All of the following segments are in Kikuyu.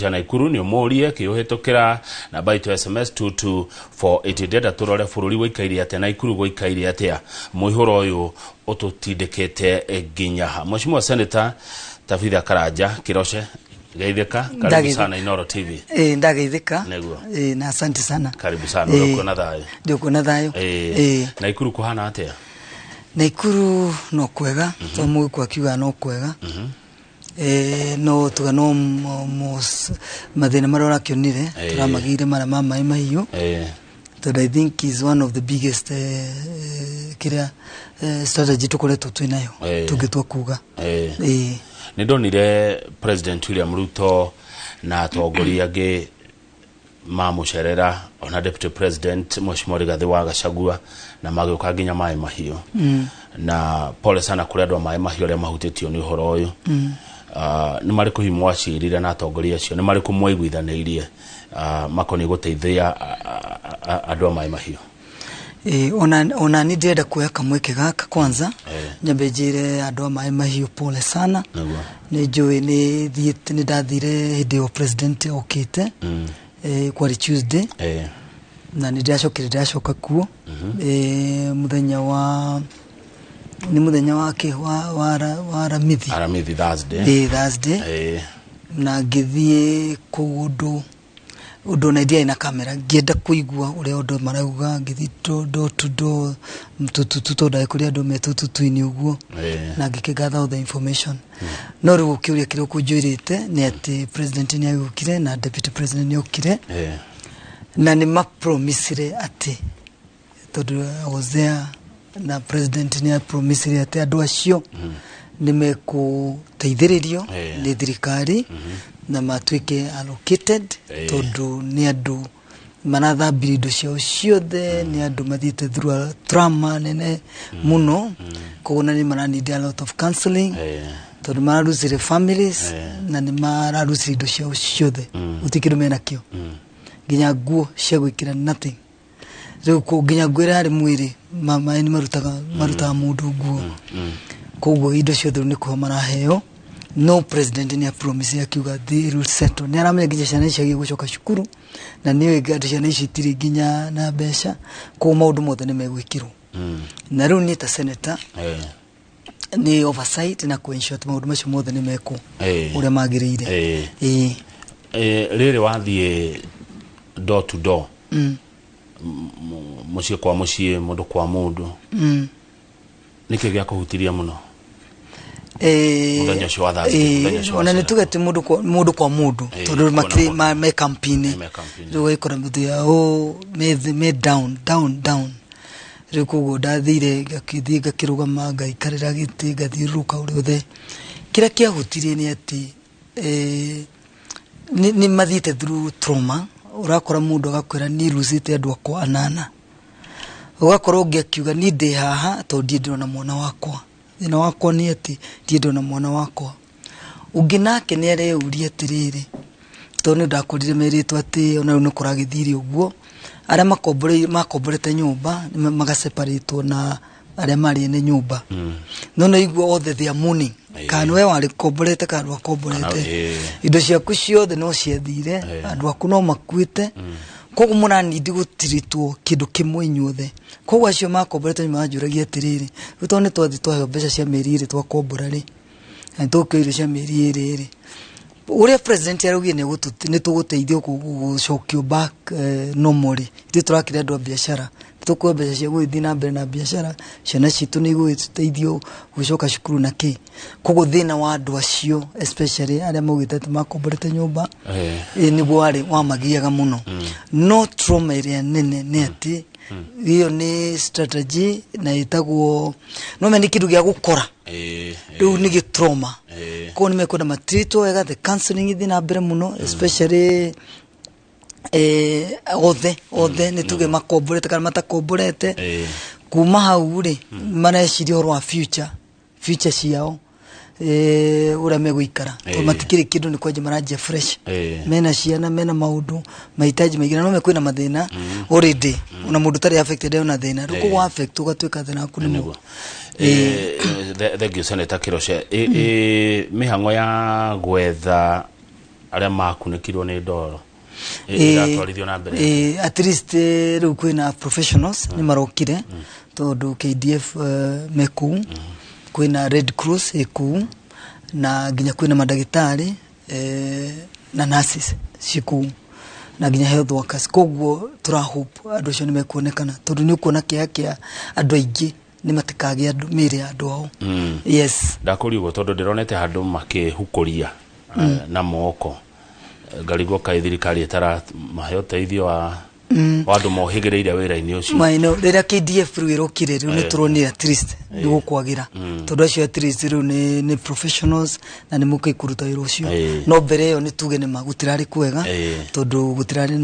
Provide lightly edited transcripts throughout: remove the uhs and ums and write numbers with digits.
Kaunti ya Naikuru nĩ ũmũrie kĩũhĩtũkĩra namba itũ SMS 22480. Ndĩrenda tũrore bũrũri gũikaire atĩa, Naikuru gũikaire atĩa, mũihũro ũyũ ũtũtindĩkĩte nginya ha. Mheshimiwa Senator Tabitha Karanja Kiroce, geithĩka, karibu Ndageithĩka. sana Inoro TV. Ndageithĩka. Nĩguo. Na asante sana. Karibu sana. Ũrĩa kuona thayũ? Ndĩkuona thayũ. Naikuru kũhana atĩa? Naikuru no kwega, to mũgĩkũ akiuga no kwega. No tuga no mathĩna marĩa ũrakĩonire, tũramagĩire marĩa ma maĩ mahiũ, tondũ I think is one of the biggest kĩrĩa strategy tũkoretwo twĩ nayo, tũngĩtua kuga. Nĩ ndonire President William Ruto na atongoria angĩ mamũcerera, ona Deputy President Mheshimiwa Rigathĩ wa Gachagua, na magĩũka nginya Maĩ Mahiũ. Na pole sana kũrĩ andũ a Maĩ Mahiũ arĩa mahutĩtio nĩ ũhoro ũyũ. Nĩ marĩkũ hihi mwacirire na atongoria acio? Nĩ marĩkũ mwaiguithanĩirie makoniĩ gũteithia andũ a Maĩ Mahiũ? Ona ni ndĩrenda kuoya kamweke gaka kwanza nyambe njĩre andũ a Maĩ Mahiũ pole sana. Nĩ njũĩ nĩ thiĩte, nĩ ndathire hĩndĩ ĩyo president okĩte, kwarĩ Tuesday, na nĩ ndĩracokire ndĩracoka kuo mũthenya wa nĩ mũthenya wa kĩ wa Aramithi. Aramithi, Thursday. Thursday. Na ngĩthiĩ kũu ũndũ na ndiarĩ na kamera, ngĩenda kũigua ũrĩa andũ marauga, ngĩthiĩ door to door, tũtutu, tondũ ndarĩ kũrĩa andũ me tũtutu-inĩ ũguo, na ngĩkĩ all the information. No rĩu kĩũria kĩrĩa ũkũnjũrĩte nĩ atĩ president nĩ agĩũkire na deputy president nĩ okire, na nĩ mapromisire atĩ, tondũ I was there, na president nĩ apromisire atĩ andũ acio nĩ mekũteithĩrĩrio nĩ thirikari na matuĩke allocated, tondũ nĩ andũ marathambirie indo ciao ciothe, nĩ andũ mathiĩte through a trauma nene mũno, koguo na nĩ maraneed a lot of counseling, tondũ mararusire families na nĩ mararusire indo ciao ciothe, gũtirĩ kĩndũ menakĩo, nginya nguo cia gwĩkĩra, nothing. Rĩu nginya nguo ĩrĩa yarĩ mwĩrĩ, maĩ nĩ marutaga mũndũ nguo. Koguo indo ciothe rĩu nĩ kũheo maraheo, no president nĩ apromise akiuga they will settle. Nĩ aramenya nginya ciana ici ciagĩrĩirwo gũcoka cukuru, na nĩ oĩ andũ ciana ici itirĩ nginya na mbeca, koguo maũndũ mothe nĩ megwĩkĩrwo. Na rĩu niĩ ta senator nĩ oversight na kũ-ensure atĩ maũndũ macio mothe nĩ mekwo ũrĩa magĩrĩire. Rĩrĩ wathiĩ door to door, mũciĩ kwa mũciĩ, mũndũ kwa mũndũ, nĩkĩ gĩa kũhutiria mũno mũthenya ũcio wa Thursday, mũthenya ũcio wa Ona nĩ Saturday? Tuge ti mũndũ kwa mũndũ kwa mũndũ, tondũ kuona makĩrĩ mũndũ. me campaign. Me campaign. Rĩu ũgakora mũthia ũ me down, down, down. Rĩu koguo ndathire ngakĩthiĩ ngakĩrũgama ngaikarĩra gĩtĩ ngathiũrũrũka ũrĩa othe. Kĩrĩa kĩahutirie nĩ atĩ nĩ mathiĩte through trauma. Ũrakora mũndũ agakwĩra, "Niĩ lucĩte andũ akwa anana." Ũgakorwo ũngĩ akiuga, "Niĩ ndĩ haha tondũ ndirĩ ndĩrona mwana wakwa, thĩna wakwa nĩ atĩ ndirĩ ndĩrona mwana wakwa." Ũngĩ nake nĩ areyũria atĩrĩrĩ, tondũ nĩ ndakorire merĩtwo atĩ ona rĩu nĩ kũragĩthire ũguo, arĩa makomborete nyũmba magaseparatwo na arĩa marĩ ene nyũmba, no nĩ igua othe they are mourning, kana we warĩ komborete kana ndwakomborete, indo ciaku ciothe no ciathire, andũ aku no makuĩte, koguo mũranindi gũtiritwo kĩndũ kĩmwe inyuothe. Koguo acio makomborete nyũmba manjũragia atĩrĩrĩ, rĩu tondũ nĩ twathiĩ twaheo mbeca cia mĩeri 2 twakombora rĩ, na nĩtũkũhe irio cia mĩeri 2 rĩ, ũrĩa president araugire nĩ tũgũteithio gũcokio back normally, ithuĩ tũrakĩrĩ andũ a biacara, tũkũheo mbeca cia gũgĩthiĩ na mbere na biacara, ciana citũ nĩ igũgĩteithio gũcoka cukuru na kĩ. Koguo thĩna wa andũ acio, especially arĩa maugĩte atĩ makomborete nyũmba, nĩguo warĩ wamagiaga mũno. No trauma ĩrĩa nene nĩ atĩ ĩyo nĩ strategy na ĩtagwo no nĩ kĩndũ gĩa gũkora, rĩu nĩ gĩ trauma. Koguo nĩ mekwenda matreatwo wega, the counseling ĩthiĩ na mbere mũno, especially othe othe nĩ tuge makomborete kana matakomborete. Kuma hau rĩ, mareciria ũhoro wa future ciao, ũrĩa megũikara, tondũ matikĩrĩ kĩndũ, nĩ kwanjia maranjia fresh, mena ciana, mena maũndũ mahitaji maingĩ, na no mekwĩna mathĩna already, ona mũndũ ũtarĩ affected ena thĩna. Rĩu koguo affect ũgatuĩka thĩna waku nĩ Nĩguo. Thank you, Senator Kiroce. Mĩhang'o ya gwetha Arĩa makunĩkirwo nĩ ndoro ĩratwarithio na mbere? At least rĩu kwĩna professionals nĩ marokire, tondũ KDF me kũu, kwĩna Red Cross ĩ kũu, na nginya kwĩna mandagĩtarĩ na nurses ci kũu, na nginya health workers. Koguo tũra hope andũ acio nĩ mekuonekana, tondũ nĩ ũkuona kĩeha kĩa andũ aingĩ nĩ matikagĩa mĩĩrĩ ya andũ ao. Yes. Ndakũria ũguo tondũ ndĩronete handũ makĩhukũria na moko, ngarigwo kaĩ thirikari ĩtaramahe ũteithio wa andũ mohĩgĩrĩire wĩra-inĩ ũcio. Maino rĩrĩa KDF rĩu ĩrokire, rĩu nĩ tũronire at least nĩ gũkwagĩra, tondũ acio at least rĩu nĩ professionals na nĩ mũkĩ kũruta wĩra ũcio. No mbere ĩyo nĩ tuge nĩ ma gũtirarĩ kwega, tondũ gũtirarĩ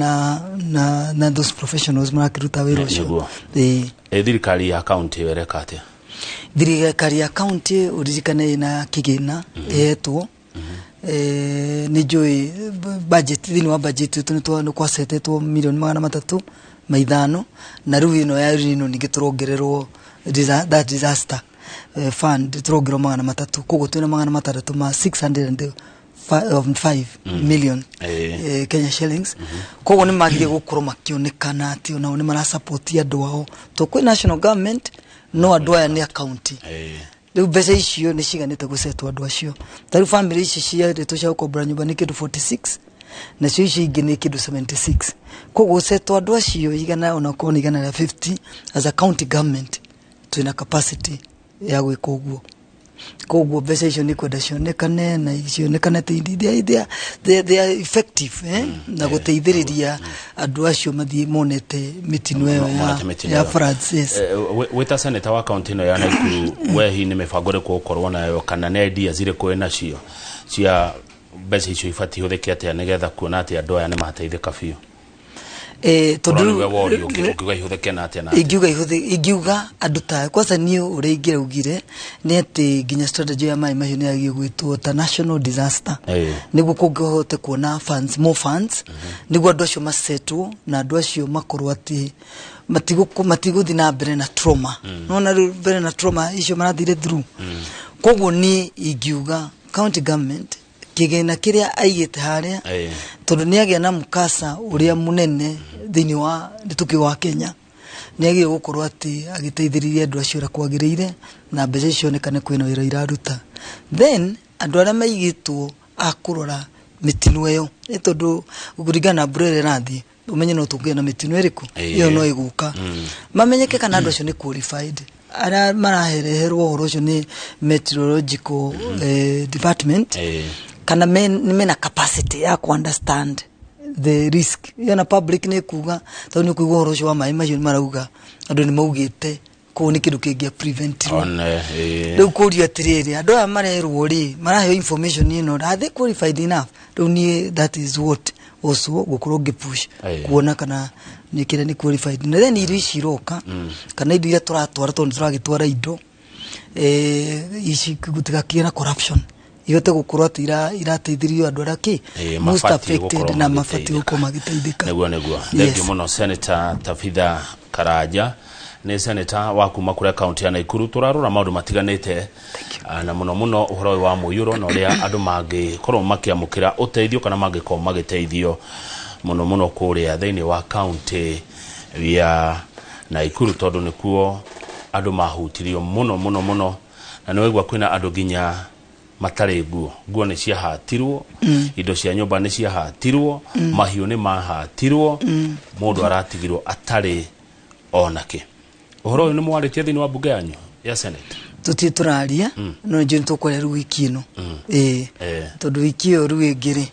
na those professionals marakĩruta wĩra ũcio. Thirikari ya kaunti ĩyo ĩreka atĩa? Thirikari ya kaunti, ũririkane ĩna kĩgĩna ĩhetwo. Nĩ njũĩ budget, thĩinĩ wa budget itũ nĩ kwacetetwo mirioni 305, na rĩu ĩno ya ĩno ningĩ tũrongererwo that disaster fund, tũrongererwo 300, koguo twĩna 600 ma 605 million Kenya shillings. Koguo nĩ magire gũkorwo makĩonekana atĩ onao nĩ marasupport andũ ao, to kwĩ national government, no andũ aya nĩ a county. Rĩu mbeca icio nĩ ciganĩte gũcetwo andũ acio. Ta rĩu family ici ciarĩtwo cia gũkombora nyũmba nĩ kĩndũ 46, nacio icio ingĩ nĩ kĩndũ 76. Koguo gũcetwo andũ acio igana, onakorwo nĩ 150, as a county government twĩna capacity ya gwĩka ũguo. Koguo mbeca icio nĩ kwenda cionekane na cionekane atĩ they are effective, na gũteithĩrĩria andũ acio mathiĩ monete mĩtino ĩyo Monete mĩtino ya ĩyo. floods, yes. Wĩ ta senator wa kaunti ĩno ya Naikuru, we hihi nĩ mĩbango ĩrĩkũ ũkorwo nayo, kana nĩ ideas irĩkũ wĩ nacio cia mbeca icio ibatiĩ ihũthĩke atĩa, nĩgetha kuona atĩ andũ aya nĩ mateithĩka biũ? Tondũ Ũrona nĩwe wori ũngiuga ihũthĩke na atĩa na atĩa? Ingiuga andũ ta kwanza niĩ ũrĩa ingĩraugire nĩ atĩ nginya strategy ya maĩ mahiũ nĩ yagĩrĩirwo gwĩtwo ta national disaster, nĩguo kũngĩhote kuona funds, more funds, nĩguo andũ acio macetwo na andũ acio makorwo atĩ matigũthiĩ na mbere na trauma. Nona rĩu mbere na trauma icio marathire through. Koguo niĩ ingiuga county government kĩgĩna kĩrĩa aigĩte harĩa, tondũ nĩ agĩa na mukasa ũrĩa mũnene thĩinĩ wa tũkĩ wa Kenya, nĩ agĩrĩirwo gũkorwo atĩ agĩteithĩrĩria andũ acio ũrĩa kwagĩrĩire, na mbeca icio cionekane kwĩna wĩra iraruta. Then andũ arĩa maigĩtwo a kũrora mĩtino ĩyo, nĩ tondũ kũringana na mbura ĩrĩa ĩrathiĩ, ũmenye no tũngĩgĩa na mĩtino ĩrĩkũ ĩyo no ĩgũka, mamenyeke kana andũ acio nĩ qualified, arĩa marahereherwo ũhoro ũcio nĩ meteorological department, kana nĩ mena capacity ya ku understand the risk yana public. Nĩ kuga tondũ nĩ kuigua ũhoro ũcio wa maĩ macio, nĩ marauga andũ nĩ maugĩte kũu nĩ kĩndũ kĩngĩa preventirwo. One. Rĩu kũria atĩrĩrĩ, andũ aya marerwo rĩ, maraheo information ĩno, are they qualified enough? Rĩu niĩ that is what also gũkorwo ngĩpush kuona kana nĩ kĩrĩa nĩ qualified. Na then irio ici iroka, kana indo iria tũratwara, tondũ nĩ tũragĩtwara indo ici, gũtigakĩgĩe na corruption, ihote gũkorwo atĩ irateithĩrĩrio andũ arĩa kĩ most mabatiĩ affected gũkorwo na mabatiĩ magĩteithĩka. gũkorwo magĩteithĩka. Nĩguo. Thank you mũno, Senator Tabitha Karanja, nĩ senator wa kuma kũrĩa kaunti ya Naikuru. Tũrarora maũndũ matiganĩte, na mũno mũno ũhoro ũyũ wa mũiyũro na ũrĩa andũ mangĩkorwo makĩamũkĩra ũteithio kana mangĩkorwo magĩteithio mũno mũno kũrĩa thĩinĩ wa kaunti ya Naikuru, tondũ nĩkuo andũ mahutirio mũno mũno mũno. Na nĩ waigua kwĩna andũ nginya matarĩ nguo, nguo nĩ ciahatirwo, indo cia nyũmba nĩ ciahatirwo, mahiũ nĩ mahatirwo, mũndũ aratigirwo atarĩ onake. Ũhoro ũyũ nĩ mwarĩtie thĩinĩ wa mbunge yanyu ya Senate? Tũtirĩ tũraria, no nĩnjũĩ nĩ tũkwaria rĩu wiki ĩno, ĩĩ. Tondũ wiki ĩyo rĩu ĩngĩ rĩ,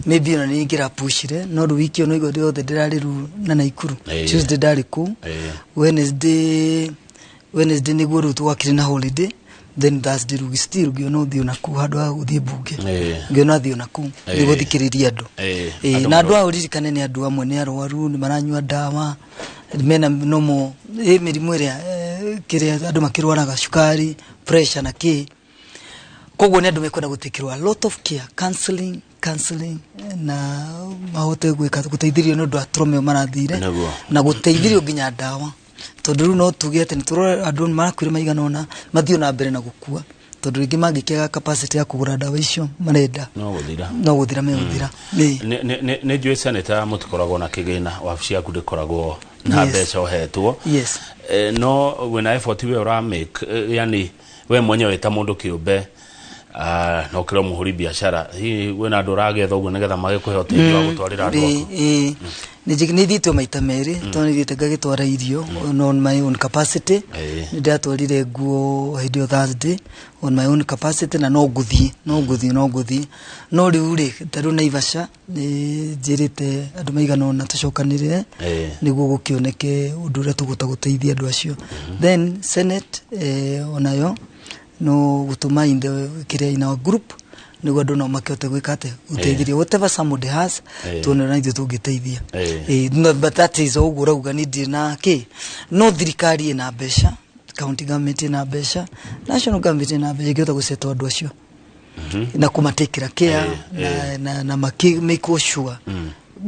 maybe ona nĩ ingĩrapushire, no rĩu wiki ĩyo no igua yothe ndĩrarĩ rĩu na Naikuru. Tuesday ndarĩ kũu, Wednesday nĩguo rĩu twakire na holiday, then Thursday rĩu still ngĩona ũthiĩ ona kũu handũ ha gũthiĩ mbunge, ngĩona thiĩ ona kũu nĩ gũthikĩrĩria andũ. Andũ Na andũ aya ũririkane nĩ andũ amwe nĩ arwaru, nĩ maranyua ndawa, mena nomo mĩrimũ ĩrĩa kĩrĩa andũ makĩrwaraga, cukari, pressure na kĩ. Koguo nĩ andũ mekwenda gũtĩkĩrwo a lot of care, counseling, na mahote gwĩka gũteithĩrĩrio nĩ ũndũ wa trauma ĩyo marathire, na gũteithĩrĩrio nginya ndawa, tondũ rĩu no tuge atĩ nĩ tũrora andũ nĩ marakuire maigana ũna, mathiĩ na mbere na gũkua. Tondũ rĩngĩ mangĩkĩaga capacity ya kũgũra ndawa icio marenda, no gũthira. No gũthira megũthira. Ĩĩ. Nĩ njũĩ, senator, mũtikoragwo na kĩgĩna, wabici yaku ndĩkoragwo na mbeca ũhetwo. No wĩna effort we ũra make, yani we mwenyewe ta mũndũ kĩũmbe, no kĩrĩ mũhũri biacara, hihi wĩna andũ ũragetha ũguo nĩgetha magĩkũhe ũteithio wa gũtwarĩra andũ aku? Ĩĩ, nĩ thiĩtio maita merĩ, tondũ nĩ thiĩte ngagĩtwara irio on my own capacity. Nĩ ndatwarire nguo hĩndĩ ĩyo Thursday on my own capacity, na no ngũthiĩ, no ngũthiĩ, no ngũthiĩ. No rĩu rĩ, ta rĩu Naivasha nĩ njĩrĩte andũ maigana ũna tũcokanĩrĩre nĩguo gũkĩoneke ũndũ ũrĩa tũgũta gũteithia andũ acio. Then Senate, onayo no gũtũma in the kĩrĩa, in our group, nĩguo andũ no makĩhote gwĩka atĩ gũteithĩria whatever somebody has, tuone ũrĩa ithuĩ tũngĩteithia. No, but that is ũguo ũrauga, nĩ ndirĩ na kĩ, no thirikari ĩna mbeca, county government ĩna mbeca, national government ĩna mbeca, ĩngĩhota gũcetwo andũ acio na kũmatekera care na maki make sure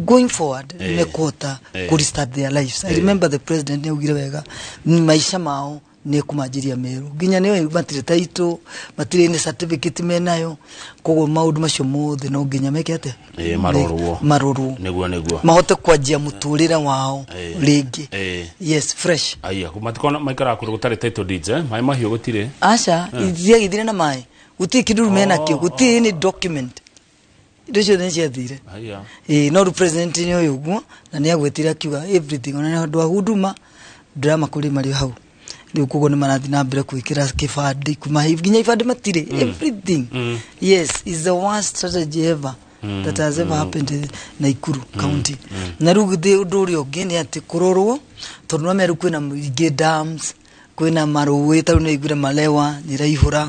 going forward mekũhota kũ restart their lives. I remember the president nĩ augire wega maica mao nĩ kũmanjĩria merũ, nginya nĩo matirĩ title, matirĩ nĩ certificate menayo, koguo maũndũ macio mothe no nginya meke atĩa? Marorwo. Marorwo. Nĩguo. Mahote kwanjia mũtũrĩre wao rĩngĩ. Yes, fresh. Aya matikona maikaraga kũndũ gũtarĩ title deeds, maĩ mahiũ gũtirĩ. Aca, ithiagithire na maĩ, gũtirĩ kĩndũ rĩu menakĩo, gũtirĩ any document, indo ciothe nĩ ciathire. Aya. Ĩĩ, no rĩu president nĩ ũyũ ũguo na nĩ agwetire akiuga everything, ona nĩ andũ a huduma ndĩrama kũrĩ marĩ hau rĩu, koguo nĩ marathiĩ na mbere gwĩkĩra kĩbandĩ kuma nginya ibandĩ matirĩ, everything. Yes, is the worst strategy ever that has ever happened in Nakuru County. Na rĩu ũndũ ũrĩa ũngĩ nĩ atĩ kũrorwo, tondũ no meru kwĩna ingĩ dams, kwĩna marũĩ, ta rĩu nĩ aiguire Malewa nĩ ĩraihũra,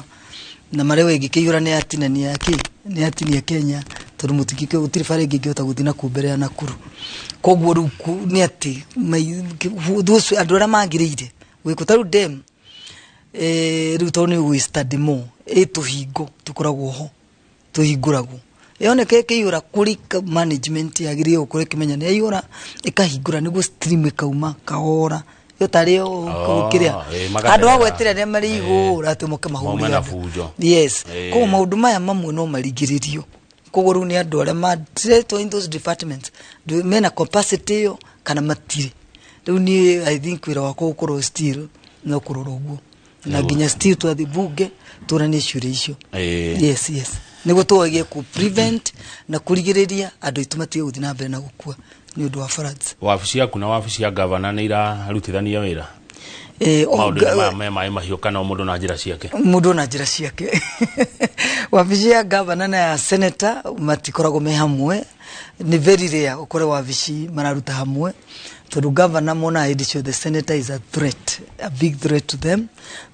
na Malewa ĩngĩkĩihũra nĩ yatinania kĩ, nĩ yatinia Kenya, tondũ mũtingĩkĩ gũtirĩ bara ĩngĩ ĩngĩhota gũthiĩ na kũu mbere ya Nakuru. Koguo rĩu nĩ atĩ those andũ arĩa magĩrĩire gwĩkwo, ta rĩu dam, rĩu tondũ nĩ ũgwĩ study more, ĩ tũhingo tũkoragwo ho tũhingũragwo yoneka ĩkĩihũra, kũrĩ management yagĩrĩire gũkorwo ĩkĩmenya nĩ yaihũra, ĩkahingũra nĩguo stream ĩkauma kahora, ĩyo tarĩ Oh, kĩrĩa magatherera. handũ ha gweterera arĩa marĩ igũrũ atĩ moke Maume mahũre na andũ. bunjo. Yes. Koguo maũndũ maya mamwe no marigĩrĩrio, koguo rĩu nĩ andũ arĩa matiretwo in those departments mena capacity ĩyo kana matirĩ. Rĩu niĩ I think wĩra wakwa gũkorwo still no kũrora ũguo, na nginya still twathiĩ bunge tũranie ciũria icio. Yes, nĩguo tũgerie ku prevent na kũrigĩrĩria andũ aitũ matige gũthiĩ na mbere na gũkua nĩ ũndũ wa floods. Wabici yaku na wabici ya gavana nĩ irarutithania wĩra maũndũ-inĩ maya me maĩ mahiũ, kana o mũndũ na njĩra ciake? Mũndũ na njĩra ciake. Wabici ya gavana na ya senator matikoragwo me hamwe, nĩ very rare ũkore wabici mararuta hamwe, tondũ gavana monaga hĩndĩ ciothe senator is a threat, a big threat to them,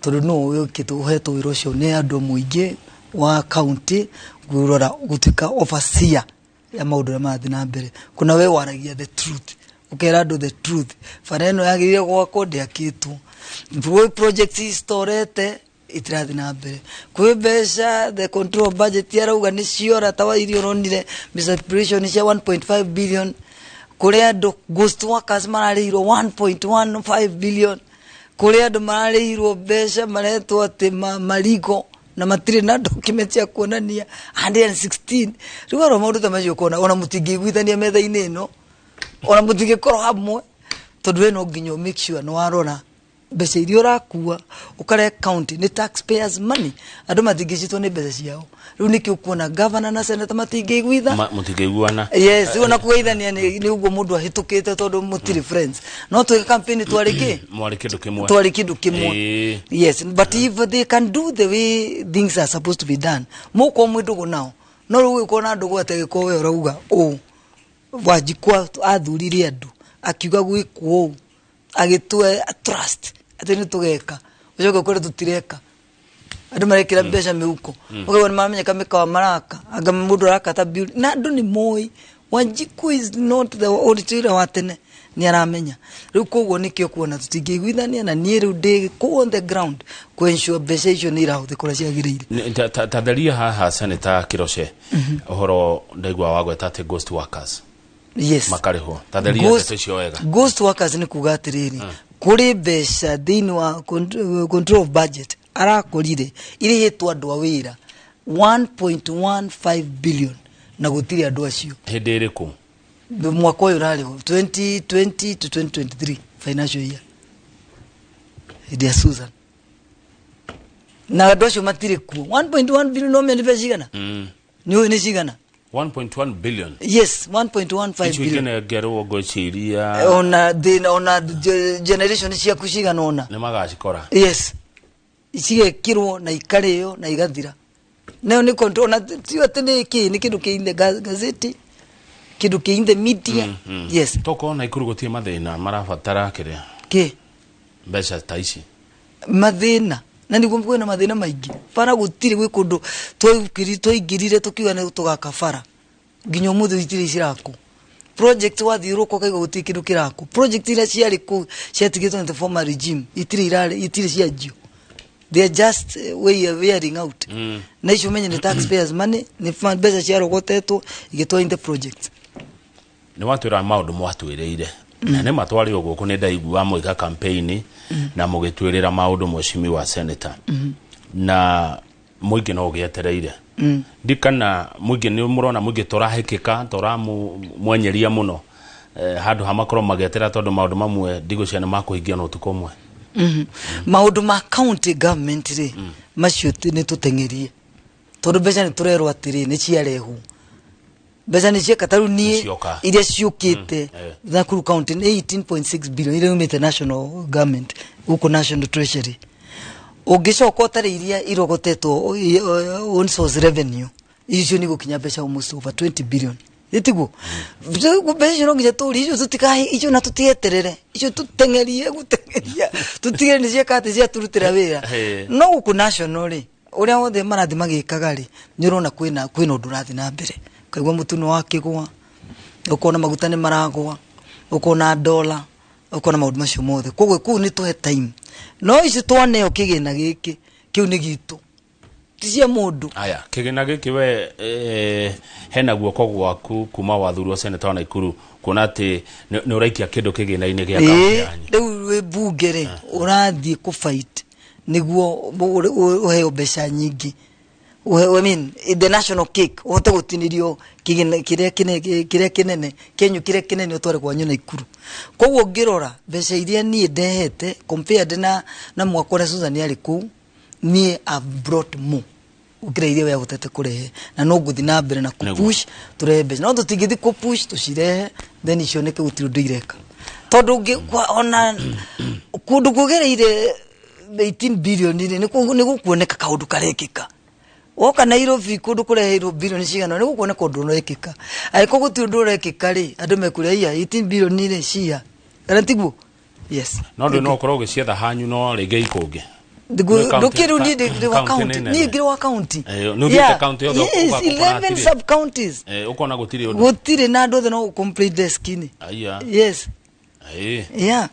tondũ no ũkĩtwo ũhetwo wĩra ũcio nĩ andũ mũingĩ wa county kũrora gũtuĩka overseer ya maũndũ ũrĩa marathiĩ na mbere. Kuna we waragia the truth, ũkera andũ the truth, bara ĩno yagĩrĩire gwakwo ndĩakĩtwo, gwĩ project citorete itirathiĩ na mbere, kwĩ mbeca the control budget arauga nĩ ciora, ta wa iria ũronire misappropriation cia 1.5 billion, kũrĩ andũ ghost workers mararĩhirwo 1.15 billion, kũrĩ andũ mararĩhirwo mbeca maretwo atĩ marigo na matirĩ na document cia kuonania 116. Rĩu arĩa maũndũ ta macio ũkona ona mũtingĩiguithania metha-inĩ ĩno, ona mũtingĩkorwo hamwe, tondũ we no nginya ũ make sure nĩ warora mbeca iria ũrakua ũkarehe county nĩ taxpayers money, andũ matingĩcitwo nĩ mbeca ciao. Rĩu nĩkĩo ũkuona governor na senator matingĩiguitha. Mũtingĩiguana. Yes, rĩu ona kũgeithania nĩ ũguo mũndũ ahĩtũkĩte, tondũ mũtirĩ friends. No twĩka campaign twarĩ kĩ? Mwarĩ kĩndũ kĩmwe. Twarĩ kĩndũ kĩmwe. Yes, but if they can do the way things are supposed to be done, mũkorwo mwĩ ndũgũ nao, no rĩu ũgĩkorwo na ndũgũ atĩ gĩkorwo we ũrauga ũũ, Wanjikwa athurire andũ akiuga gwĩkwo ũũ, agĩtue trust atĩ nĩ tũgeka, ũcoke ũkore tũtireka, andũ marekĩra mbeca mĩhuko, ũkaigua nĩ mamenyeka mĩkawa maraka, anga mũndũ arakata building, na andũ nĩ moĩ Wanjiku is not the ũrĩa wa tene nĩ aramenya rĩu. Koguo nĩkĩo kuona tũtingĩiguithania, na niĩ rĩu ndĩ kũu on the ground kũ ensure mbeca icio nĩ irahũthĩka ũrĩa ciagĩrĩire. Ta theria haha, Senator Kiroce, ũhoro ndaigua wagweta atĩ ghost workers makarĩhwo, ta theria ndeto icio wega. Ghost workers nĩ kuga atĩrĩrĩ, kũrĩ mbeca thĩinĩ wa control of budget. Arakorire irĩhĩtwo andũ a wĩra 1.15 billion na gũtirĩ andũ acio. Hĩndĩ ĩrĩkũ? Mwaka ũyũ ũrarĩho 2020 to 2023 financial year, hĩndĩ ya Susan, na andũ acio matirĩ kuo. 1.1 billion, no menya nĩ mbeca cigana? Nĩ ũĩ nĩ cigana? 1.1 billion? Yes, 1.15 icio billion. Ikĩnengerwo ngwĩciria Ona thĩna ona generation ciaku cigana ona nĩ magacikora. Yes, cigekĩrwo na ikarĩo na igathira. Nayo nĩ control ona ti atĩ nĩ kĩ, nĩ kĩndũ kĩ in the gazeti, kĩndũ kĩ in the media. Yes. Tokorwo Naikuru gũtirĩ mathĩna marabatara kĩrĩa Kĩ? Mbeca ta ici. Mathĩna, na nĩguo kwĩna mathĩna maingĩ. Bara gũtirĩ, gwĩ kũndũ twaingĩrire tũkiuga nĩ tũgaka bara, nginya ũmũthĩ itirĩ cirakwo. Project wathiũrũka ũkaigua gũtirĩ kĩndũ kĩrakwo. Project iria ciarĩ kũu ciatigĩtwo nĩ the former regime itirĩ irarĩ, itirĩ cianjio. They are just wearing out. Na icio menye nĩ taxpayers money, nĩ mbeca ciarogotetwo igĩtwo in the project. Nĩ watwĩra maũndũ mwatwĩrĩire na nĩ matwarĩ o gũkũ, nĩ ndaigua mwĩka campaign na mũgĩtwĩrĩra maũndũ, mheshimiwa senator, na mũingĩ no ũgĩetereire. Ndikana mũingĩ nĩ mũrona mũingĩ tũrahĩkĩka tũramwenyeria mũno, handũ ha makorwo magĩetera, tondũ maũndũ mamwe ndigũcia nĩ makũhingia na ũtukũ ũmwe. Maũndũ ma county government rĩ, macio nĩ tũteng'erie tondũ mbeca nĩ tũrerwo atĩrĩ nĩ ciarehwo, mbeca nĩ cieka tarĩu niĩ Nĩcioka. Iria ciũkĩte Nakuru County nĩ 18.6 billion iria yumĩte national government gũkũ National Treasury. Ũngĩcoka ũtarĩ iria irogotetwo own source revenue, icio nĩ gũkinya mbeca almost over 20 billion. Ĩtiguo mbeca icio no nginya tũrie icio, tũtikahe icio na tũtieterere icio, tũteng'erie gũteng'eria tũtigĩre nĩ cieka atĩ ciaturutĩra wĩra. No gũkũ national rĩ, ũrĩa wothe marathiĩ magĩkaga rĩ, nĩ ũrona kwĩna ũndũ ũrathiĩ na mbere. Ũkaigua mũtu nĩ wakĩgũa, ũkona maguta nĩ maragũa, ũkona dola, ũkona maũndũ macio mothe. Koguo kũu nĩ tũhe time, no ici twaneo kĩgĩna gĩkĩ kĩu nĩ gitũ, ti cia mũndũ. Aya, kĩgĩna gĩkĩ we, hena guoko gwaku kuma wathurwo seneta wa Naikuru kuona atĩ nĩ ũraikia kĩndũ kĩgĩna-inĩ gĩa kaunti yanyu? Rĩu wĩ bunge rĩ, ũrathiĩ kũ fight nĩguo ũheo mbeca nyingĩ. I mean, the national cake ũhote gũtinĩrio kĩgĩna kĩrĩa kĩnene kĩenyu, kĩrĩa kĩnene ũtware kwanyu Naikuru. Koguo ngĩrora mbeca iria niĩ ndehete compared na mwaka ũrĩa Susan arĩ kũu, niĩ I've brought more gũkĩra iria we ahotete kũrehe, na no ngũthiĩ na mbere na kũpush tũrehe mbeca. No tũtingĩthiĩ kũpush tũcirehe then icioneke gũtirĩ ũndũ ireka, tondũ ona kũndũ kũgereire 18 billion rĩ, nĩ gũkuoneka kaũndũ karekĩka. Woka Nairobi kũndũ kũreheirwo bilioni cigana, nĩ gũkuoneka ũndũ ũrekĩka. Angĩkorwo gũtirĩ ũndũ ũrekĩka rĩ, andũ mekũrĩa iya 18 billion rĩ cia kana tiguo? Yes. No ndũ no ũkorwo ũgĩcietha hanyu, no rĩngĩ ikũngĩ. Nĩ Ndũkĩrĩu niĩ ndĩ wa county county nĩ nene. Niĩ ngĩrĩ wa county. Nĩ ũthiĩte county yothe Yes, ũgakora 11 hatirĩ. sub counties. Ũkona gũtirĩ ũndũ. Gũtirĩ, na andũ othe no complain desk-inĩ. Aya. Yes. Yeah.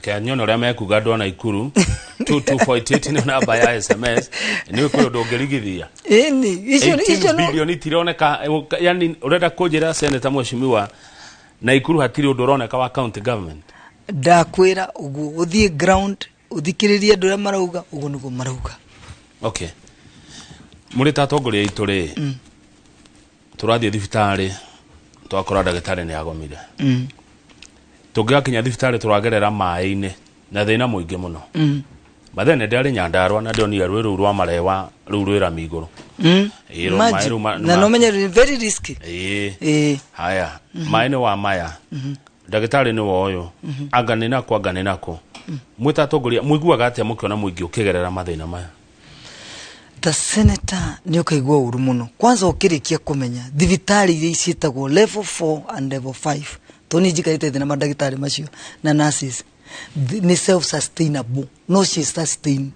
Ke nyone ũrĩa mekuga andũ a Naikuru. 2248 nĩ namba ya SMS. Nĩ kwĩ ũndũ ũngĩrigithia? Ĩni icio 18 icio no billion itironeka, yani ũrenda kũnjĩra, senator mheshimiwa, Naikuru hatirĩ ũndũ ũroneka wa county government? Ndakwĩra ũguo, ũthiĩ ground ũthikĩrĩrie andũ ũrĩa marauga, ũguo nĩguo marauga. Okay, mũrĩ ta atongoria aitũ rĩ, tũrathiĩ thibitarĩ twakora ndagĩtarĩ nĩ agomire. Tũngĩgakinya thibitarĩ tũragerera maĩ-inĩ na thĩna mũingĩ mũno. But then nĩ ndarĩ Nyandarua na ndionire rwĩ rũu rwa marewa rũu rwĩ rami igũrũ. Ĩĩ, maĩ Imagine. rĩu Na no menye nĩ very risky. Ĩĩ. Haya, maĩ nĩ wa maya, ndagĩtarĩ nĩ wa ũyũ, anga nĩ nako, anga nĩ nako. Mwĩ ta atongoria mũiguaga atĩa mũkĩona mũingĩ ũkĩgerera mathĩna maya? Ta senator nĩ ũkaigua ũru mũno, kwanza ũkĩrĩkia kũmenya thibitarĩ iria ciĩtagwo level 4 and level 5, tondũ niĩ njikarĩte thĩ na mandagĩtarĩ macio na nurses, nĩ self sustainable, no ci sustain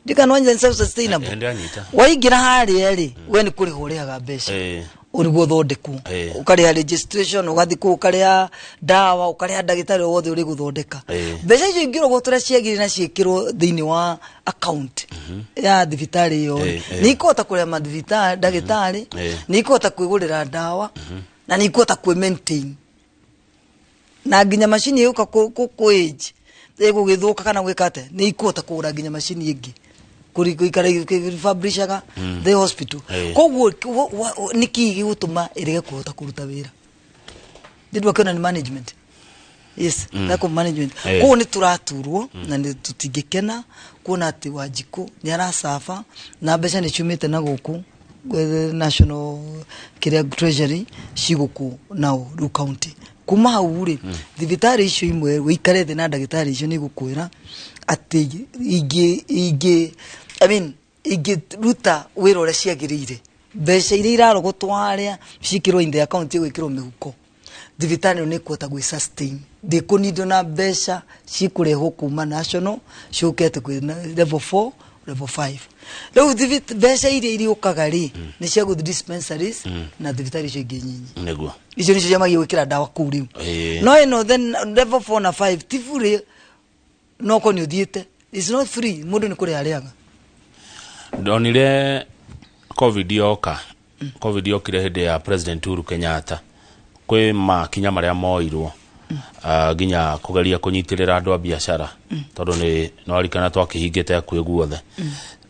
ndikana wanyita self sustainable. Ndanyita. Waingĩra harĩa rĩ, we nĩ kũrĩha ũrĩhaga mbeca nĩguo ũthondekwo. Ũkarĩha registration, ũgathiĩ kũu ũkarĩha ndawa, ũkarĩha ndagĩtarĩ o wothe ũrĩ gũthondeka. Mbeca icio ingĩrogotwo ũrĩa ciagĩrĩire na ciĩkĩrwo thĩinĩ wa account ya thibitarĩ ĩyo rĩ, nĩ ikũhota kũrĩha mathibitarĩ ndagĩtarĩ, nĩ ikũhota kwĩgũrĩra ndawa na nĩ ikũhota kwĩ maintain, na nginya macini ĩgũka kũ age Ĩgũgĩthũka kana gwĩka atĩa, nĩ ikũhota kũgũra nginya macini ĩngĩ kũikara refurbishaga the hospital. Koguo nĩkĩ gĩgũtũma ĩrege kũhota kũruta wĩra? Ndĩ akĩona nĩ management, yes, lack of management. Koguo nĩ tũraturwo na nĩ tũtingĩkena kuona atĩ Wanjikũ nĩ aracaba na mbeca nĩ ciumĩte na gũkũ national kĩrĩa treasury cigũkũ nao rĩu county. Kuma hau rĩ, thibitarĩ icio imwe wĩikare thĩ na ndagĩtarĩ icio nĩ igũkwĩra atĩ ingĩ ingĩ, I mean, ingĩruta wĩra ũrĩa ciagĩrĩire, mbeca iria irarogotwo harĩa cikĩrwo in the account igwĩkĩrwo mĩhuko, thibitarĩ ĩyo nĩ ĩkũhota gwĩ sustain, ndĩkũnindwo na mbeca cikũrehwo kuma national ciũke atĩ kwĩ level 4, level 5. Rĩu mbeca iria iriũkaga rĩ, nĩ cia gũthiĩ dispensaries na thibitarĩ icio ingĩ nyinyi. Icio nĩcio ciamagia gwĩkĩra ndawa kũu rĩu. No ĩno then level 4 na 5 ti bure, no ko nĩ ũthiĩte, it's not free, mũndũ nĩ kũrĩha arĩhaga. Ndonire COVID yoka, COVID yokire hĩndĩ ya President Uhuru Kenyatta, kwĩ makinya marĩa moirwo, nginya kũgeria kũnyitĩrĩra andũ a biacara, tondũ nĩ nĩwarikana twakĩhingĩte hakuhĩ guothe.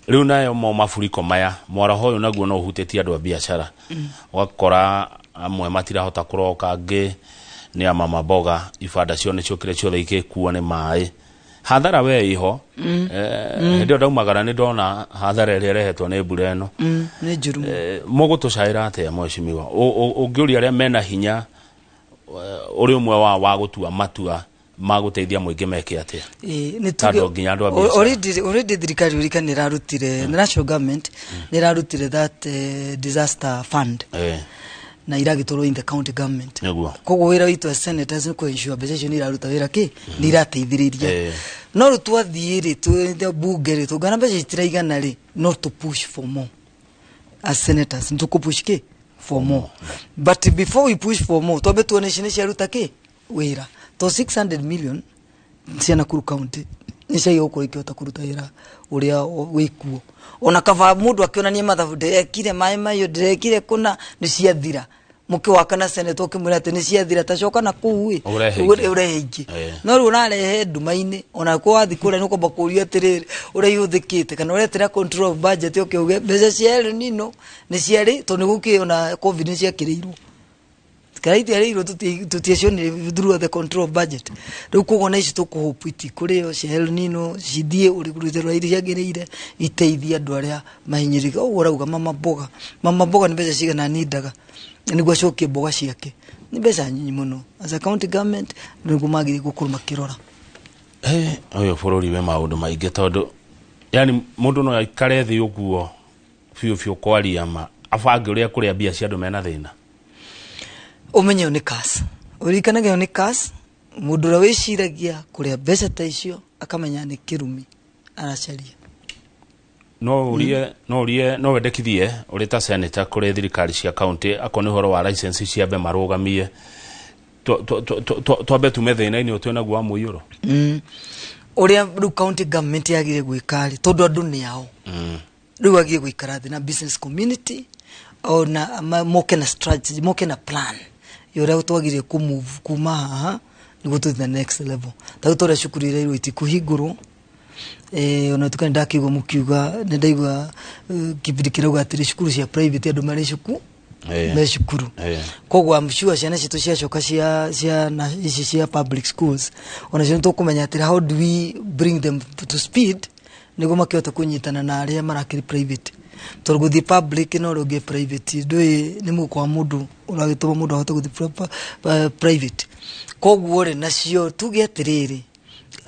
Rĩu nayo mo maburiko maya mwaraho ũyũ naguo no ũhutĩtie andũ a biacara, ũgakora amwe matirahota kũroka, angĩ nĩ a mama mboga, ibanda cio nĩ ciokire ciothe ikĩkuo nĩ maĩ. Hathara we iho. Hĩndĩ ĩyo ndaumagara nĩ ndona hathara ĩrĩa ĩrehetwo nĩ mbura ĩno. Nĩ njũru mũno. Mũgũtũcaĩra atĩa, mheshimiwa? Ũngĩũria arĩa mena hinya, ũrĩ ũmwe wa gũtua matua ma gũteithia mũingĩ meke atĩa? Ĩĩ, nĩ Tondũ tuge nginya andũ a biacara. Already thirikari ũrika nĩ ĩrarutire, the national government nĩ ĩrarutire that disaster fund na iragĩtwarwo in the county government. Koguo wĩra witũ as senators nĩ kũ-ensure mbeca icio nĩ iraruta wĩra kĩ nĩ irateithĩrĩria. No rĩu twathiĩ rĩ, twĩ bunge rĩ, tũngana mbeca citiraigana rĩ, no to push for more. As senators nĩ tũkũ-push kĩ for more, but before we push for more, twambe tuone ici nĩ ciaruta kĩ wĩra, to 600 million cia Nakuru County nĩ ciagĩrĩirwo gũkorwo ikĩhota kũruta wĩra ũrĩa wĩkuo. Ona kaba mũndũ akĩonania mathabu, ndĩrekire maĩ mahiũ, ndĩrekire kũna, nĩ ciathira. Mũkĩwaka na senator ũkĩmwĩra atĩ nĩ ciathira, ta coka na kũu ĩ. Ũrehe ingĩ. Ũrehe ingĩ. No rĩu ũrarehe nduma-inĩ, ona ko wathiĩ kũrĩa nĩ ũkwamba kũũria atĩrĩrĩ, ũrĩa ihũthĩkĩte, kana ũretĩra control of budget ũke uge mbeca cia El Nino nĩ ciarĩ, tondũ nĩ gũkĩ ona COVID nĩ ciakĩrĩirwo, kana itiarĩirwo, tũtiacionire through the control of budget. Rĩu koguo na ici tũkũhope itikũrĩo cia El Nino cithiĩ ũrĩgũrĩte rũrĩa iria ciagĩrĩire, iteithie andũ arĩa mahinyĩrĩka. Ũguo ũrauga mama mboga, mama mboga nĩ mbeca cigana nindaga nĩguo acokie mboga ciake? Nĩ mbeca nyinyi mũno. As a county government nĩguo magĩrĩire gũkorwo makĩrora. Ũyũ bũrũri wĩ maũndũ maingĩ, tondũ yani mũndũ no aikare thĩ ũguo biũ biũ kwaria ma abange ũrĩa kũrĩa mbia cia andũ mena thĩna. Ũmenye ĩyo nĩ curse, ũririkanage ĩyo nĩ curse. Mũndũ ũrĩa wĩciragia kũrĩa mbeca ta icio akamenya nĩ kĩrumi aracaria. No ũrie, no wendekithie ũrĩ ta senator kũrĩ thirikari cia county, akorwo nĩ ũhoro wa license ciambe marũgamie, twambe tume thĩna-inĩ ũyũ twĩnaguo wa mũiyũro. Ũrĩa rĩu county government yagĩrĩire gwĩka rĩ, tondũ andũ nĩ ao, rĩu agĩrĩire gũikara thĩ na business community ona moke na strategy, moke na plan ya ũrĩa twagĩrĩire kũ-move kuma haha nĩguo tũthiĩ the next level. Ta rĩu tũrĩa cukuru iria irwo itikũhingũrwo, ona tuka ndakĩigua mũkiuga, nĩ ndaigua kĩbindi kĩrauga atĩrĩ cukuru cia private andũ marĩ cukuru me cukuru. Koguo I'm sure ciana citũ ciacoka cia na ici cia public schools, ona cio nĩtũkũmenya atĩrĩ, how do we bring them to speed nĩguo makĩhote kũnyitana na arĩa marakĩrĩ private, tondũ gũthiĩ public na ũrĩa ũngĩ private ndũĩ nĩ mũhuko wa mũndũ ũragĩtũma mũndũ ahote gũthiĩ private. Koguo rĩ, nacio tuge atĩrĩrĩ,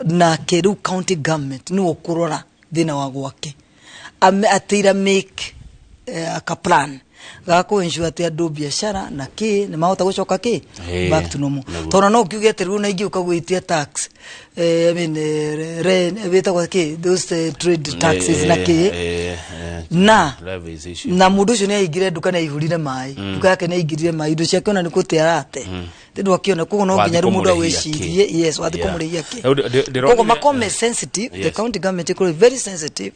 nake rĩu county government nĩwe ũkũrora thĩna wa gwake, atĩira make aka plan ga kũ ensure atĩ andũ biacara na kĩ nĩ mahota gũcoka kĩ back to normal. Tondũ no kiuge atĩ rĩu na ingĩũka gwĩtia tax, I mean, wĩtagwo kĩ, those trade taxes na kĩ na levies icio. Na mũndũ ũcio nĩ aingire nduka, nĩ aihũrire maĩ nduka yake, nĩ aingirire maĩ indo ciake, ona nĩ kũte arate tondũ akĩona. Koguo no Wathiĩ nginya rĩu mũndũ kũmũrĩhia awĩcirie kĩ? Yes, wathiĩ kũmũrĩhia kĩ? Rĩu ndĩronire- Koguo makome sensitive, the county government ĩkorwo very sensitive.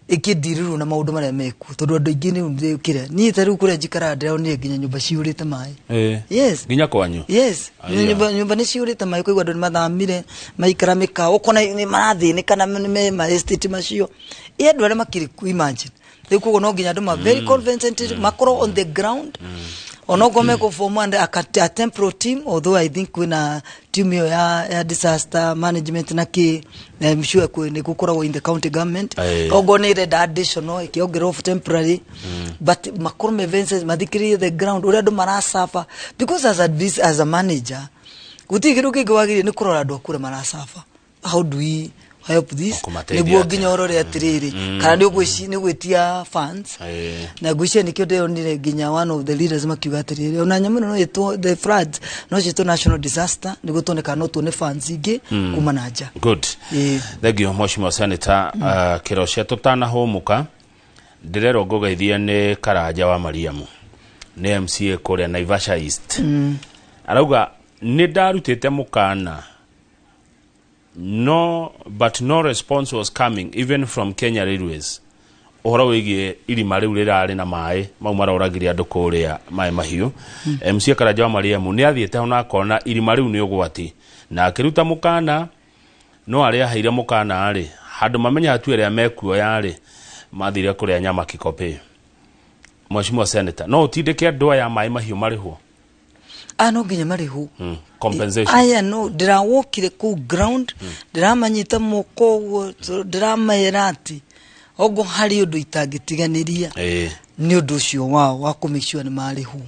Ĩkĩndirĩrwo na maũndũ marĩa mekuo, tondũ andũ aingĩ nĩ kĩrĩa niĩ ta rĩu kũrĩa njikaraga ndĩronire nginya nyũmba cihũrĩte maĩ. Yes. Nginya kwanyu? Yes. Aya. Nyũmba nĩ cihũrĩte maĩ, kũigua andũ nĩ mathamire, maikara mĩkawa, ũkona nĩ marathĩnĩka na nĩ me ma estate macio. Ĩ andũ arĩa makĩrĩ kuo, imagine rĩu. Koguo no nginya andũ ma very convinced makorwo on the ground, onokorwo mekũform and a temporal team, although I think kwĩna team ĩyo ya disaster management na kĩ, na I'm sure kwĩ nĩ gũkoragwo in the county government. Okorwo nĩ ĩrenda additional, ĩkĩongererwo temporary, but makorwo me Vincent mathikĩrĩrie the ground ũrĩa andũ marasafa, because as a manager gũtirĩ kĩndũ kĩngĩ wagĩrĩire nĩ kũrora andũ akũrĩa marasafa. How do we help this? Kũmateithia Nĩguo atĩa? nginya ũrore atĩrĩrĩ, kana nĩ ũgwĩtia funds. Na ngwĩciria nĩkĩo ndĩronire nginya one of the leaders makiuga atĩrĩrĩ, ona nyamũ ĩno no ĩtwo, the floods no ciĩtwo national disaster, nĩguo tuone kana no tuone funds ingĩ kuma na nja. Good. Ĩĩ. Thank you, Mheshimiwa Senator. Kĩrocia tũtanahũmũka, ndĩrerwo ngũgeithie nĩ Karanja wa Mariamu, nĩ MCA kũrĩa Naivasha East. Arauga nĩ ndarutĩte mũkana, no but no response was coming even from Kenya Railways, ũhoro wĩgiĩ irima rĩu rĩrarĩ na maĩ mau maroragire andũ kũrĩa Maĩ Mahiũ. MCA Karanja wa Mariamu nĩ athiĩte ho na akona irima rĩu nĩ ũgwati, na akĩruta mũkana, no arĩa aheire mũkana rĩ, handũ mamenya hatua ĩrĩa mekuoya rĩ, mathire kũrĩa nyama Kikopĩ. Mheshimiwa Senator, no ũtindĩke andũ aya Maĩ Mahiũ marĩhwo? A, no nginya marĩhwo. Compensation. Aya no ndĩrawokire kũu ground, ndĩramanyita moko ũguo, ndĩramera atĩ ogo harĩ ũndũ itangĩtiganĩria nĩ ũndũ ũcio wao wa kũ make sure nĩ marĩhwo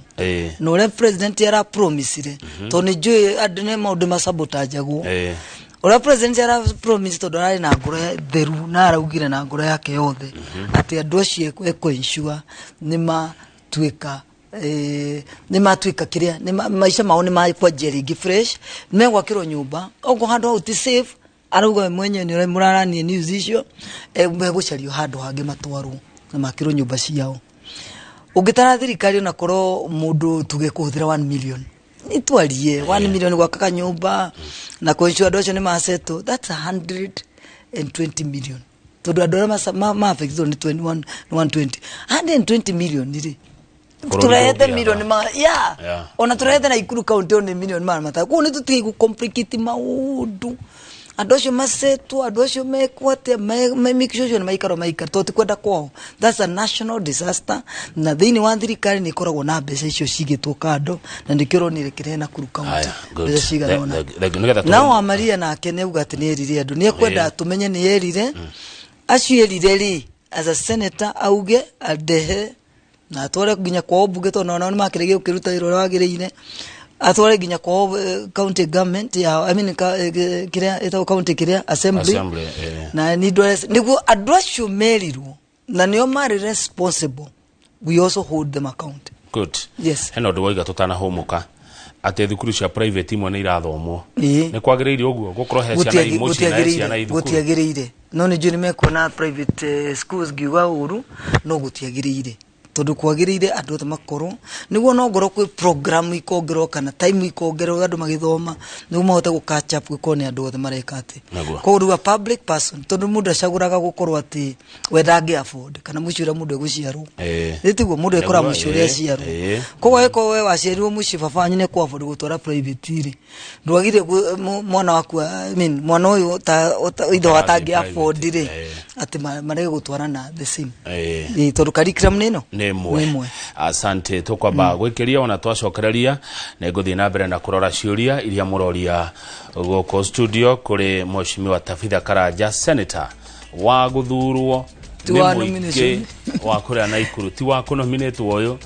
na ũrĩa president arapromisire, tondũ nĩ njũĩ andũ nĩ maũndũ masabotajagwo. Ũrĩa president arapromise, tondũ ararĩ na ngoro theru na araugire na ngoro yake yothe atĩ andũ acio ekũ ensure nĩ matuĩka nĩ matuĩka kĩrĩa maica mao nĩ makwanjia rĩngĩ fresh, megwakĩrwo nyũmba ogo handũ hau ti safe. Arauga we mwenyewe nĩ mũraranie news icio, megũcario handũ hangĩ matwarwo na makĩrwo nyũmba ciao. Ũngĩtara thirikari, onakorwo mũndũ tuge kũhũthĩra 1 million, nĩtwarie 1 million gwaka kanyũmba na kũensure andũ acio nĩ masettle, that's 120 million, tondũ andũ arĩa ma-affectwo nĩ 21, nĩ 120, 120 million rĩ. Bũrũri Turehete ndũngĩaga. milioni ma ya ona turehete Naikuru county nĩ milioni 500. Koguo nĩ tũtige gũ complicate maũndũ. Andũ acio macetwo, andũ acio mekwo atĩa, make sure nĩ maikaro maikara, tondũ ti kwenda kwao. That's a national disaster, na thĩinĩ wa thirikari nĩ ĩkoragwo na mbeca icio cigĩtwo kando, na nĩkĩo ũronire kĩrehe Nakuru county Haya, good. mbeca cigana ũna. Thank you. Nĩgetha Nao wa Maria nake nĩ auga atĩ nĩ erire andũ, nĩ ekwenda tũmenye nĩ erire acio erire rĩ, as a senator auge andehe na atware nginya kwao mbunge, tondũ nao nĩ makĩrĩgia gũkĩruta wĩra ũrĩa wagĩrĩire, atware nginya kwao county government ya, I mean, kĩrĩa ĩtagwo county kĩrĩa assembly, Assembly, eh. Na nĩ ndware nĩguo andũ acio merirwo na nĩo marĩ responsible, we also hold them account. Good. Yes. Hena ũndũ waiga tũtanahũmũka, atĩ thukuru cia private imwe nĩ irathomwo. Ĩĩ. Nĩ kwagĩrĩire ũguo gũkorwo he ciana i mũciĩ na he ciana i thukuru? Gũtiagĩrĩire, no nĩ njũĩ nĩ mekuona private schools ngiuga ũru, no gũtiagĩrĩire, tondũ kwagĩrĩire andũ othe makorwo nĩguo no ngorwo kwĩ program ikongerwo kana time ikongerwo andũ magĩthoma nĩguo mahote gũ catch up, gũkorwo nĩ andũ othe mareka atĩ. Nĩguo. Koguo rĩu a public person, tondũ mũndũ acagũraga gũkorwo atĩ we ndangĩ afford kana mũciĩ ũrĩa mũndũ egũciarwo. Nĩ tiguo mũndũ ekora Nĩguo, mũciĩ ũrĩa aciarwo. Koguo angĩkorwo we waciarirwo mũciĩ baba wanyu nĩ kũ afford gũtwara private rĩ, ndwagire mwana waku, I mean, mwana ũyũ ta ithe wa Ũtarathiĩ atangĩ afford private, rĩ, atĩ marege gũtwara na the same. Ĩĩ, tondũ curriculum nĩ ĩno. Nĩ Nĩ ĩmwe. ĩmwe. Asante. Tũkwamba gwĩkĩria, ona twacokereria nĩ ngũthiĩ na mbere na kũrora ciũria iria mũroria gũkũ studio kũrĩ Mheshimiwa Tabitha Karanja, senator wa gũthurwo Ti nĩ wa mũingĩ nomination. wa kũrĩa Naikuru. Ti wa kũnominĩtwo,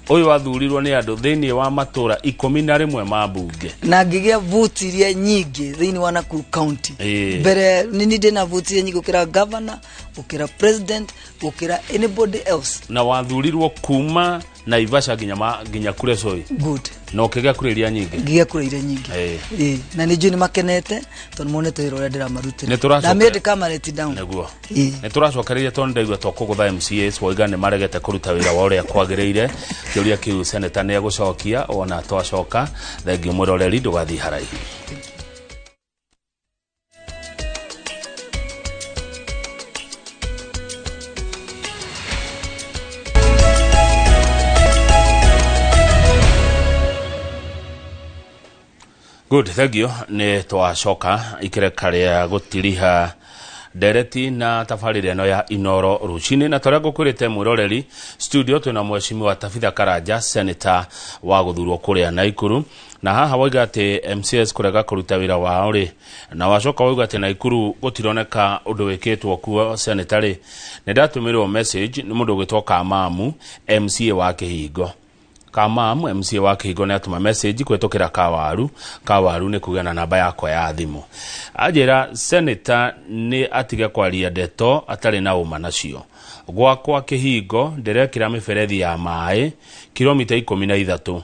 ũyũ wathurirwo nĩ andũ thĩinĩ wa matũra 11 ma mbunge. Na ngĩgĩa vote iria nyingĩ thĩinĩ wa Nakuru county. Mbere nini ndĩna vote iria nyingĩ gũkĩra governor, gũkĩra president, gũkĩra anybody else. Na wathurirwo kuma Naivasha nginya nginya Kuresoi. Good. Na ũkĩgĩa kura iria nyingĩ. Ngĩgĩa kura iria nyingĩ. Ĩĩ. Na nĩ njũĩ nĩ makenete tondũ monete wĩra ũrĩa ndĩramarutĩra. Nĩ tũracoka- Na made kama let down. Nĩguo. Ĩĩ. Nĩ tũracokereria tondũ ndaigua twakũgũtha MCAs woiga nĩ maregete kũruta wĩra wa ũrĩa kwagĩrĩire. Kĩũria kĩu seneta nĩ egũcokia ona twacoka. Thengiũ mwĩroreri, ndũgathiĩ haraihu. Good, thank you. Nĩ twacoka ikereka rĩa gũtiriha ndereti na tabarĩra ĩno ya Inoro rũcinĩ, na torĩa ngũkwĩrĩte mwĩroreri studio twĩna mheshimiwa Tabitha Karanja, senator wa gũthurwo kũrĩa Naikuru, na haha wauga atĩ MCS kũrega kũruta wĩra wao rĩ, na wacoka wauga atĩ Naikuru gũtironeka ũndũ wĩkĩtwo kuo. Senator rĩ, nĩ ndatũmĩrwo message nĩ mũndũ ũgwĩtwo Kamamu, MCA wa Kĩhingo. Kamamu MCA wa Kĩhingo nĩ atũma message kũhĩtũkĩra Kawaru. Kawaru nĩ kuga na namba yakwa ya thimũ, anjĩra senator nĩ atige kwaria ndeto atarĩ na ũma nacio. Gwakwa Kĩhingo ndĩrekĩra mĩberethi ya maĩ kilomita 13,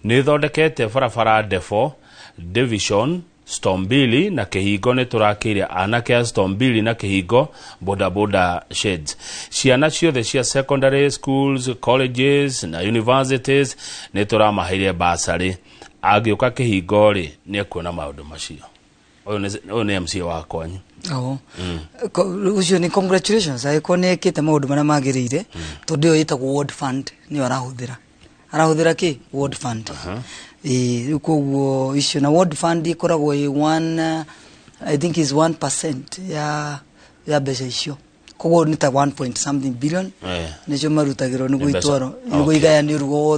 nĩ thondekete barabara Defo Division Stombili na Kĩhingo, nĩ tũrakĩire anake a Stombili na Kĩhingo bodaboda sheds, ciana ciothe cia secondary schools, colleges na universities nĩ tũramaheire basarĩ. Angĩũka Kĩhingo rĩ, nĩ ekuona maũndũ macio. Ũyũ nĩ MCA wa kwanyu. Oo. Ũcio nĩ congratulations angĩkorwo nĩ ekĩte maũndũ marĩa magĩrĩire, tondũ ĩyo ĩtagwo ward fund, nĩyo arahũthĩra kĩ ward fund. Ĩĩ, rĩu koguo icio na ward fund ĩkoragwo ĩ one, I think is 1% ya mbeca icio, koguo nĩ ta 1 point something billion. Nĩcio marutagĩrwo nĩguo Nĩ mbeca. itwarwo nĩguo igayanio rĩu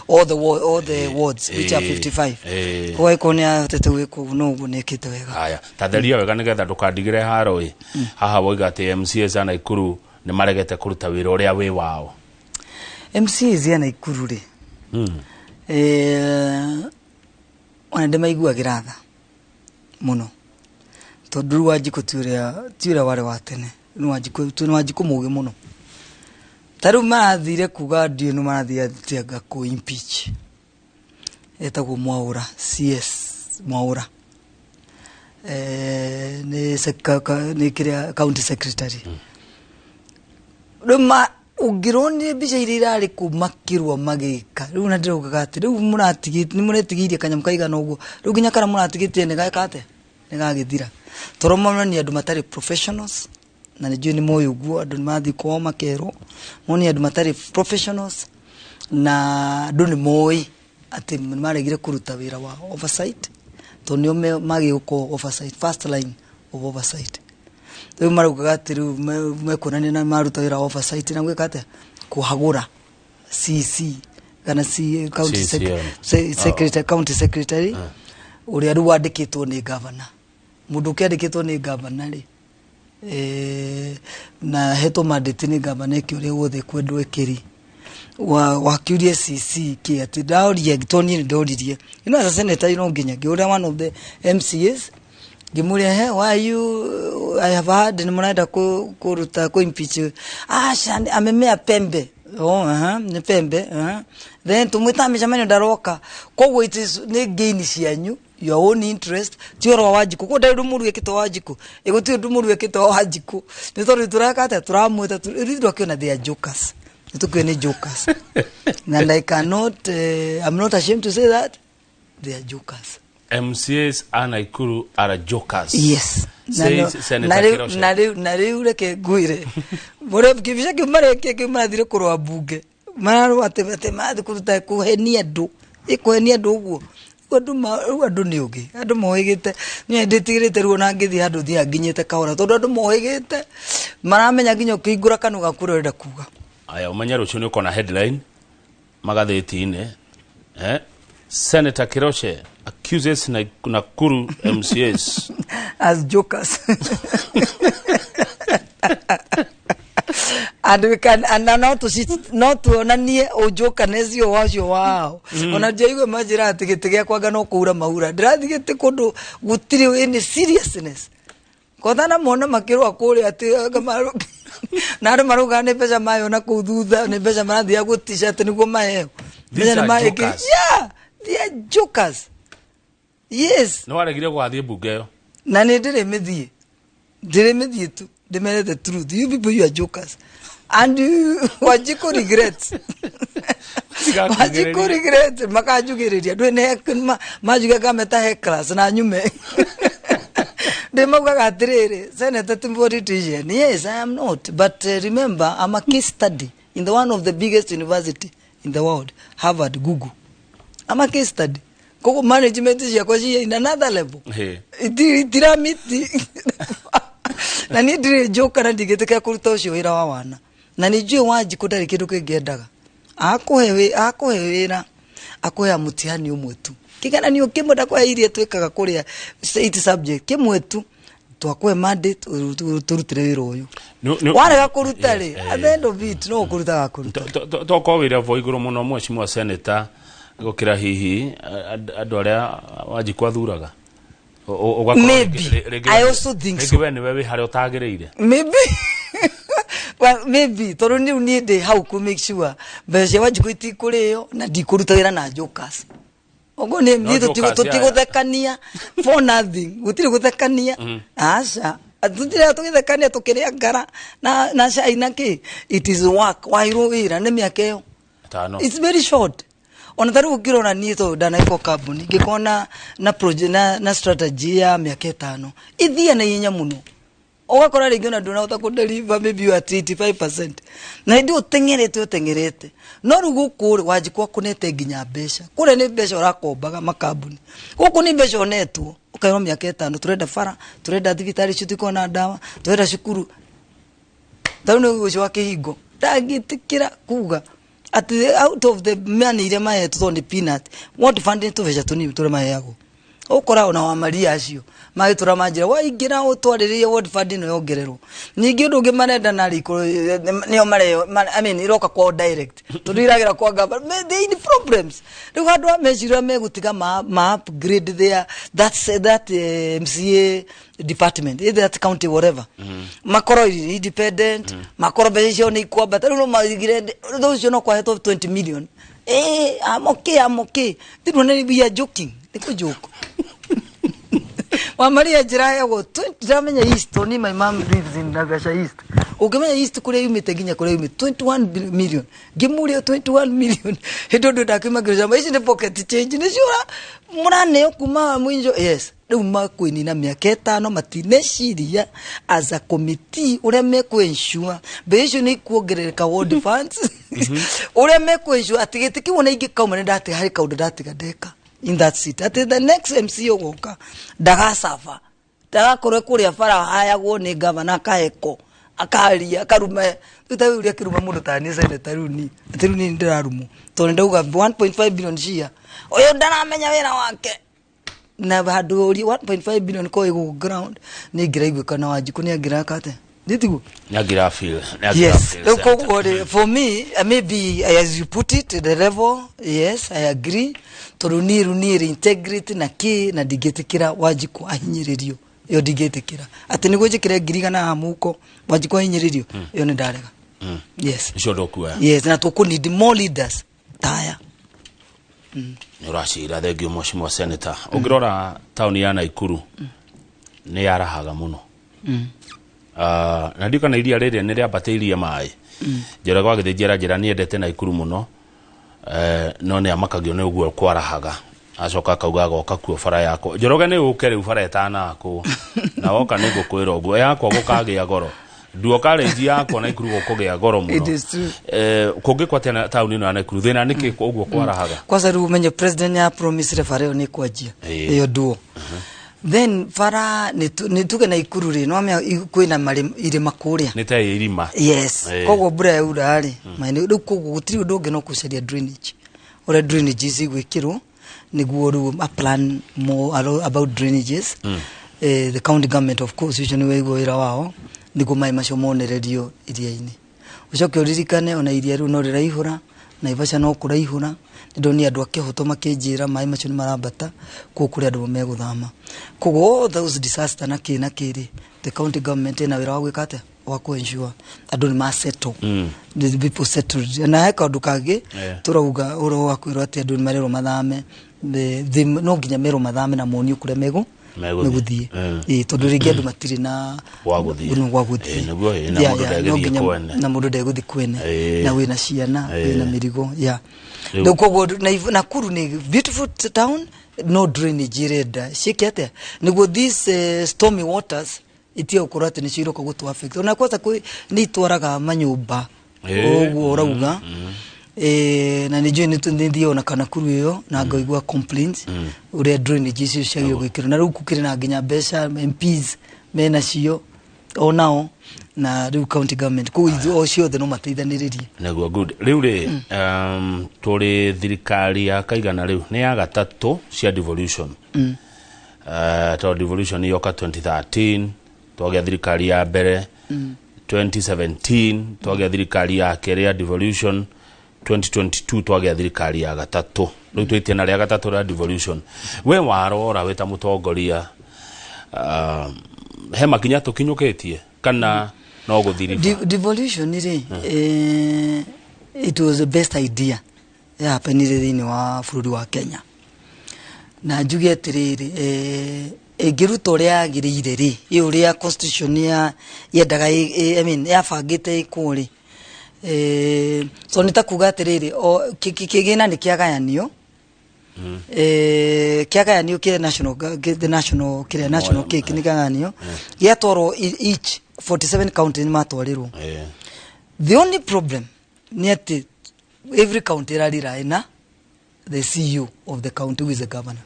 all the wards which are 55. Koguo angĩkorwo nĩ ahotete gwĩka ũguo, no ũguo nĩ ekĩte wega. Haya, tatheria wega nĩgetha ndũkandigĩre haro ĩ. Haha wauga atĩ MCAs a Naikuru nĩ maregete kũruta wĩra ũrĩa wĩ wao. MCAs ya Naikuru rĩ, ona ndĩmaiguagĩra tha mũno, tondũ rĩu Wanjikũ ti ũrĩa warĩ wa tene. Nĩ Wanjikũ, nĩ Wanjikũ mũgĩ mũno. Ta rĩu marathire kuga ndiũ nĩ marathire anga kũ impeach, etagwo Mwaũra, CS Mwaũra, nĩ nĩ kĩrĩa county secretary. Rĩu ma ũngĩronire mbica iria irarĩ kũ makĩrũa magĩka rĩu, na ndĩraugaga atĩ rĩu mũratigĩte, nĩ mũretigĩirie kanyamũ kaigana ũguo, rĩu nginya karĩa mũratigĩtie nĩ geka atĩa, nĩ gagĩthira, tondũ monania andũ matarĩ professionals, na nĩ njũĩ nĩ moĩ ũguo, andũ nĩ marathiĩ kwao makerwo monie andũ matarĩ professionals, na andũ nĩ moĩ atĩ nĩ maregire kũruta wĩra wa oversight, tondũ nĩo magĩrĩirwo gũkorwo oversight, first line of oversight. Rĩu maraugaga atĩ rĩu mekuonania na maruta wĩra wa oversight na gwĩka atĩa, kũhagũra CC kana C, county CCM. Secretary, county secretary ũrĩa rĩu wandĩkĩtwo nĩ governor. Mũndũ ũkĩandĩkĩtwo nĩ governor rĩ, na hetwo mandate nĩ governor eke ũrĩa wothe kwendwo ekĩri wakiurie CC kĩ atĩ ndaoria, to niĩ nĩ ndoririe, as a senator no nginya ngĩũria one of the MCAs, ngĩmũria, "He, why you, I have heard nĩ mũrenda kũruta kũ impeach." "Aca, amemea pembe." Oh, nĩ pembe. Then tũmwĩtaga mĩcemanio ndaroka, koguo it is nĩ gain cianyu, your own interest, ti ũhoro wa Wanjikũ. Koguo ndarĩ ũndũ mũru wĩkĩtwo Wanjikũ, ĩ gũtirĩ ũndũ mũru wĩkĩtwo Wanjikũ, nĩ tondũ tũreka atĩa, tũramwĩta rĩu twakĩona they are jokers, nĩ tũkĩũĩ nĩ jokers, and I cannot, I'm not ashamed to say that they are jokers. MCAs a Naikuru are jokers. Yes. Says Senator Keroche. Na rĩu reke ngwĩre mũrĩa kĩbica kĩu marekia kĩu marathire kũrũa mbunge, mararũa atĩ marathiĩ kũruta kũhenia andũ, kũhenia andũ ũguo. Rĩu rĩu andũ nĩ ũgĩ, andũ mohĩgĩte, niĩ ndĩtigĩrĩte rĩu ona ngĩthiĩ handũ thiaga nginyĩte kahora, tondũ andũ mohĩgĩte maramenya nginya ũkĩhingũra kanua gaku ũrĩa ũrenda kuga. Aya, ũmenye rũciũ nĩ ũkona headline magathĩti-inĩ, Senator Keroche accuses Nakuru MCAs as jokers, and we can and no to sit no tuonanie ũnjũkaness wacio wao. Ona ndiaigua manjĩra atĩ gĩtĩ gĩakwa anga no kũura maura, ndĩrathiĩ gĩtĩ kũndũ gũtirĩ any seriousness, kothana mona makĩrũa kũrĩa atĩ anga na andũ maraugaga nĩ mbeca mayona kũu thutha, nĩ mbeca marathiaga gũtica atĩ nĩguo maheo. These Mbeca nĩ are jokers. Yeah, they are jokers, yes. Nĩ waregire gũgathiĩ mbunge ĩyo. Na nĩ ndĩrĩ mĩthiĩ, ndĩrĩ mĩthiĩ tu ndĩmere the truth, you people, you are jokers, and you, Wanjikũ regrets, Wanjikũ regret, makanjugĩrĩria ndũĩ nĩ manjuge ngameta hecklers na nyume ndĩmaugaga atĩrĩrĩ, senator ti politician. Yes, I am not, but remember I'm a case study in the one of the biggest university in the world, Harvard. Google, I'm a case study. Koguo management ciakwa ci in another level. Itiramiti na niĩ ndirĩ njoka na ndingĩtĩkĩra kũruta ũcio wĩra wa wana, na nĩ njũĩ Wanjikũ ndarĩ kĩndũ kĩngĩ endaga. Akũhe wĩra, akũhea mũtihani ũmwe tu, kĩgeranio kĩmwe, ndakũhe iria twĩkaga kũrĩa eight subject, kĩmwe tu twakũhe mandate tũrutĩre wĩra ũyũ. Warega kũruta rĩ, at the end of it no ũkũruta gakũruta. Tokorwo wĩ level igũrũ mũno, mheshimiwa senator, gũkĩra hihi andũ arĩa Wanjikũ athuraga. Ũgakorwo Maybe. I also think so. Rĩngĩ we nĩwe wĩ harĩa ũtagĩrĩire. Maybe, well, maybe tondũ rĩu niĩ ndĩ hau kũ make sure mbeca cia Wanjikũ itikũrĩo na ndikũruta wĩra na jokers. Ũguo nĩ No niĩ jokers aya. Tũtigũthekania for nothing, gũtirĩ gũthekania, aca, tũtirĩ tũgĩthekania tũkĩrĩa ngara na cai na kĩ. It is work. Waheirwo wĩra nĩ mĩaka ĩyo. 5. It's very short. Ona ta rĩu ũngĩrora niĩ tondũ ndanaikwo kambuni ngĩkorwo na project na strategy ya mĩaka 5 ithia na ihenya mũno, ũgakora rĩngĩ ona ndũnahota kũ deliver, maybe you are at 85% na hĩndĩ ĩyo ũteng'erete ũteng'erete. No rĩu gũkũ rĩ, Wanjikũ akũnete nginya mbeca. Kũrĩa nĩ mbeca ũrakombaga makambuni, gũkũ nĩ mbeca ũnetwo ũkairwo mĩaka 5 tũrenda bara, tũrenda thibitarĩ icio tũkorwo na ndawa, tũrenda cukuru. Ta rĩu nĩ ũcio wa kĩhingo ndangĩtĩkĩra kuga atĩ out of the money iria mahetwo, tondũ nĩ peanut what funding, tũbeca tũnini tũrĩa maheagwo, ũkora ona wa Maria acio magĩtũra manjĩra waingĩra ũtwarĩrĩrie ward fund ĩno yongererwo. Ningĩ ũndũ ũngĩ marenda narĩ ikũrũ nĩo mareo I mean iroka kwao direct tondũ iragera kwa government. They in problems rĩu handũ ha meciria megũtiga ma upgrade their that MCA department, either that county, whatever, makorwo independent, makorwo mbeca icio nĩ ikwambata. Rĩu no maigire rĩu ũcio no kwahetwo 20 million. I'm okay, I'm okay. Ndirona we are joking, nĩ kũjoke. Wa Maria njĩra heagwo ndĩramenya East tondũ my mom lives in Naivasha East. Ũngĩmenya East kũrĩa yumĩte nginya kũrĩa yumĩte, 21 million ngĩmũria 21 million hĩndĩ ũndũ ndakiuma ngĩrĩca ici nĩ pocket change nĩcio mũraneo kuma mũinjo. Yes, rĩu makwĩnina mĩaka 5 matineciria as a committee ũrĩa mekũ ensure mbeca icio nĩ ikuongerereka, ward funds, ũrĩa mekũ ensure atĩ gĩtĩ kĩu ona ingĩkauma nĩ ndatiga harĩ kaũndũ ndatiga ndeka in that seat, atĩ the next MC ũgoka ndagacaba, ndagakorwo kũrĩa bara hayagwo nĩ gavana akaheko akaria akaruma rĩu ta ũrĩa akĩruma mũndũ ta niĩ senator. Rĩu ni atĩ rĩu niĩ ndĩrarumwo tondũ nĩ ndauga 1.5 billion cia ũyũ ndaramenya wĩra wake na handũ ũrie 1.5 billion ko ĩgũ ground nĩ ingĩraiguĩka na Wanjikũ nĩ angĩraka atĩa nĩtiguo? Nĩ feel. Yes, rĩu koguo rĩ, for me, maybe as you put it, the level, yes, I agree, tondũ niĩ rĩu niĩ rĩ integrity na kĩ na ndingĩtĩkĩra Wanjikũ ahinyĩrĩrio. Ĩyo ndingĩtĩkĩra atĩ nĩguo njĩkĩre 100,000 haha mũhuko Wanjikũ ahinyĩrĩrio, ĩyo nĩ ndarega. Yes. Ũcio ndũkuoya. Yes, na tũkũ need more leaders taya. Nĩ ũracira, thengio mheshimiwa senator. Ũngĩrora taũni ya Naikuru nĩ yarahaga mũno. Na ndiũ kana iria rĩrĩa nĩ rĩambatĩirie maĩ. Njoroge wa Gĩthĩnji aranjĩra nĩ endete Naikuru mũno, no nĩ amakagio nĩ ũguo kwarahaga, acoka akauga agoka kuo bara yakwa. Njoroge, nĩ ũke rĩu bara ĩtanakwo, na woka nĩ ngũkwĩra ũguo yakwa gũkagĩa goro nduoka rĩnji yakwa Naikuru gũkũgĩa goro mũno. It is true. Kũngĩkwo atĩa na taũni ĩno ya Naikuru? Thĩna nĩkĩ ũguo kwarahaga? Kwanza rĩu ũmenye president ya promisire bara ĩyo nĩ kwanjia. Ĩyo nduo then bara nĩ tuge Naikuru rĩ, nĩwamenya kwĩna irĩma kũrĩa. Nĩ ta irima. Yes. Koguo mbura yaura rĩ, maĩ rĩu koguo gũtirĩ ũndũ ũngĩ no gũcaria drainage, ũrĩa drainages igwĩkĩrwo nĩguo rĩu a plan more about drainages. The county government, of course, ũcio nĩ waigua wĩra wao nĩguo maĩ macio monererio iria-inĩ. Ũcoke ũririkane ona iria rĩu no rĩraihũra, Naivasha no kũraihũra. Nĩ ndonire andũ a Kĩhoto makĩnjĩra maĩ macio nĩ marambata kũu kũrĩ andũ megũthama. Koguo all those disaster na kĩ na kĩ rĩ, the county government ĩna wĩra wa gwĩka atĩa, wa kũ ensure andũ nĩ ma settle, the people settled. Na he kaũndũ kangĩ tũrauga ũhoro wa kwĩrwo atĩ andũ nĩ marerwo mathame. No nginya merwo mathame na monio kũrĩa megũ Megũthiĩ. Megũthiĩ. Ĩĩ, tondũ rĩngĩ andũ matirĩ na Gwa gũthiĩ. Gwa gũthiĩ. Ĩĩ, nĩguo, ĩĩ, na mũndũ No ndegũthiĩ nginya kwene. Na mũndũ ndegũthiĩ kwene. Na wĩna ciana, wĩna mĩrigo ya Rĩu- rĩu koguo Nakuru nĩ beautiful town, no drainage ĩrenda ciĩke atĩa nĩguo these stormy waters itige gũkorwo atĩ nĩcio iroka gũtũ affect. Ona kwanza kwĩ nĩ itwaraga manyũmba. Ũguo ũrauga. Na nĩ njũĩ nĩ thiaga ona kana kuru ĩyo na ngaigua complaints ũrĩa drainage icio ciagĩrĩirwo gwĩkĩrwo. Na rĩu gũkĩrĩ na nginya mbeca MPs mena cio onao, na rĩu county government koguo ithuĩ o ciothe no mateithanĩrĩrie. Nĩguo, good. Rĩu rĩ, tũrĩ thirikari ya kaigana rĩu? Nĩ ya gatatũ cia devolution. Tondũ devolution yoka 2013, twagĩa thirikari ya mbere 2017, twagĩa thirikari ya kerĩ ya devolution 2022, twagĩa thirikari ya gatatũ. Rĩu twĩ itĩna rĩa gatatũ rĩa devolution. We warora wĩ ta mũtongoria, he makinya tũkinyũkĩtie kana no gũthiriba? Devolution rĩ, it was the best idea yahapenire thĩinĩ wa bũrũri wa Kenya. Na njuge atĩrĩrĩ, ĩngĩruta ũrĩa yagĩrĩire rĩ, ĩ ũrĩa constitution ya yendaga, I mean, yabangĩte ĩkwo rĩ, so nĩ ta kuga atĩrĩrĩ, o kĩgĩna nĩ kĩagayanio, kĩagayanio kĩa national the national kĩrĩa national cake nĩ kĩagayanio, gĩatwarwo each 47 county nĩ matwarirwo. The only problem nĩ atĩ every county ĩrarira na the CEO of the county, who is the governor.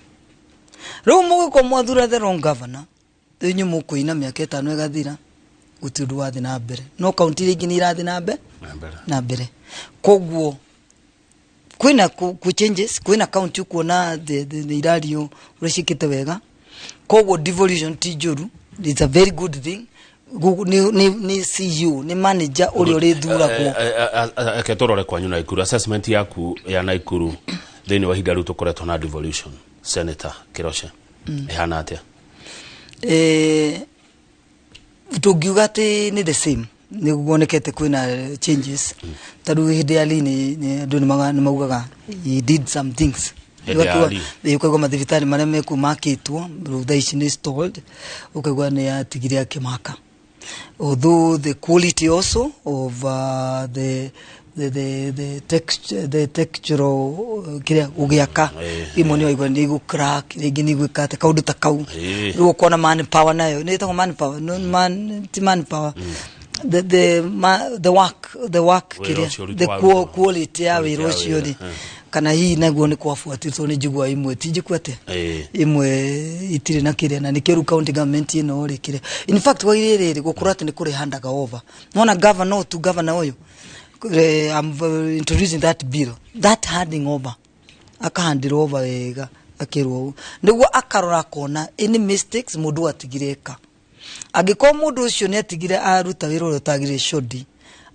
Rĩu mũgĩkorwo mwathura the wrong governor, rĩu inyuĩ mũkũina mĩaka 5 ĩgathira, gũtirĩ ũndũ wathiĩ na mbere, no county iria ingĩ nĩ irathiĩ na mbere. Na mbere. Na mbere. Koguo kwĩna ku changes, kwĩna county ũkuona the irario ũrĩa ciĩkĩte wega. Koguo devolution ti njũru, it's a very good thing. Nĩ CEO, nĩ manager ũrĩa ũrĩthuragwo. Reke tũrore kwanyu Naikuru. Assessment yaku ya Naikuru thĩinĩ wa ihinda rĩu tũkoretwo na devolution, Senator Kiroche, ĩhana atĩa? Tũngiuga atĩ nĩ the same. Nĩ guonekete kwĩna changes. Ta rĩu hĩndĩ ya Lee andũ nĩ maugaga he did some things. Hĩndĩ ya Lee. Ũkaigua mathibitarĩ marĩa mekuo makĩtwo rĩu thaa ici nĩ stalled, ũkaigua nĩ atigire akĩmaka. Although the quality also of the textural, kĩrĩa ũgĩaka, imwe nĩ waigua nĩ igũ crack, rĩngĩ nĩ igwĩka atĩ kaũndũ ta kau. Rĩu ũkona manpower nayo nĩ ĩtagwo manpower, no, man, ti manpower, the work Wĩra kĩrĩa ũcio ũrutwo the wa wĩra. quality ya Quality wĩra ya ũcio wĩra, rĩ, kana hihi naguo nĩ kwabuatĩtwo nĩ njigua imwe ti njĩku atĩa, imwe itirĩ na kĩrĩa, na nĩkĩo rĩu county government ĩno rĩ, kĩrĩa in fact kwagĩrĩire rĩrĩ gũkorwo atĩ nĩ kũrĩ handaga over. Nona governor tu, governor ũyũ, I'm introducing that bill, that handing over, akahandĩrwo over wega, akĩrwo ũũ nĩguo akarora akona any mistakes mũndũ atigire eka. Angĩkorwo mũndũ ũcio nĩ atigire aruta wĩra ũrĩa ũtagĩrĩire codi,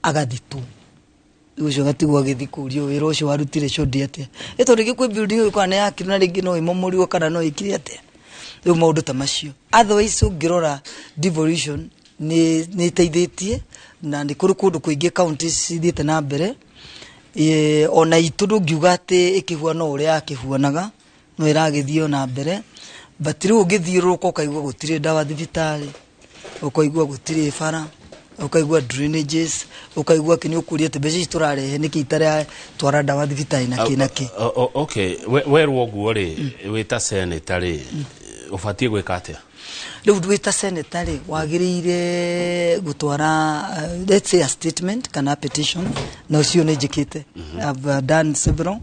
agathitwo ũcio, agatigwo agĩthiĩ kũrio wĩra ũcio warutire codi atĩa, ĩ tondũ rĩngĩ kwĩ building ĩyo nĩ yakirwo na rĩngĩ no ĩmomorirwo kana no ĩkire atĩa. Rĩu maũndũ ta macio. Otherwise ũngĩrora devolution nĩ ĩteithĩtie, na nĩ kũrĩ kũndũ kũingĩ county cithiĩte na mbere. Ona itũ ndũngiuga atĩ ĩkĩhuana o ũrĩa yakĩhuanaga, no ĩragĩthiĩ o na mbere, but rĩu ũngĩthiũrũrũka ũkaigua gũtirĩ ndawa thibitarĩ, ũkaigua gũtirĩ bara, ũkaigua drainages, ũkaigua kĩ, nĩ ũkũria atĩ mbeca ici tũrarehe nĩkĩ itaratwara ndawa thibitarĩ na kĩ na kĩ. Okay, werwo ũguo rĩ, wĩ ta senator rĩ, ũbatiĩ gwĩka atĩa? Rĩu wĩ ta senator rĩ, wagĩrĩire gũtwara, let's say, a statement kana a petition, na ũcio nĩ njĩkĩte. I've done several.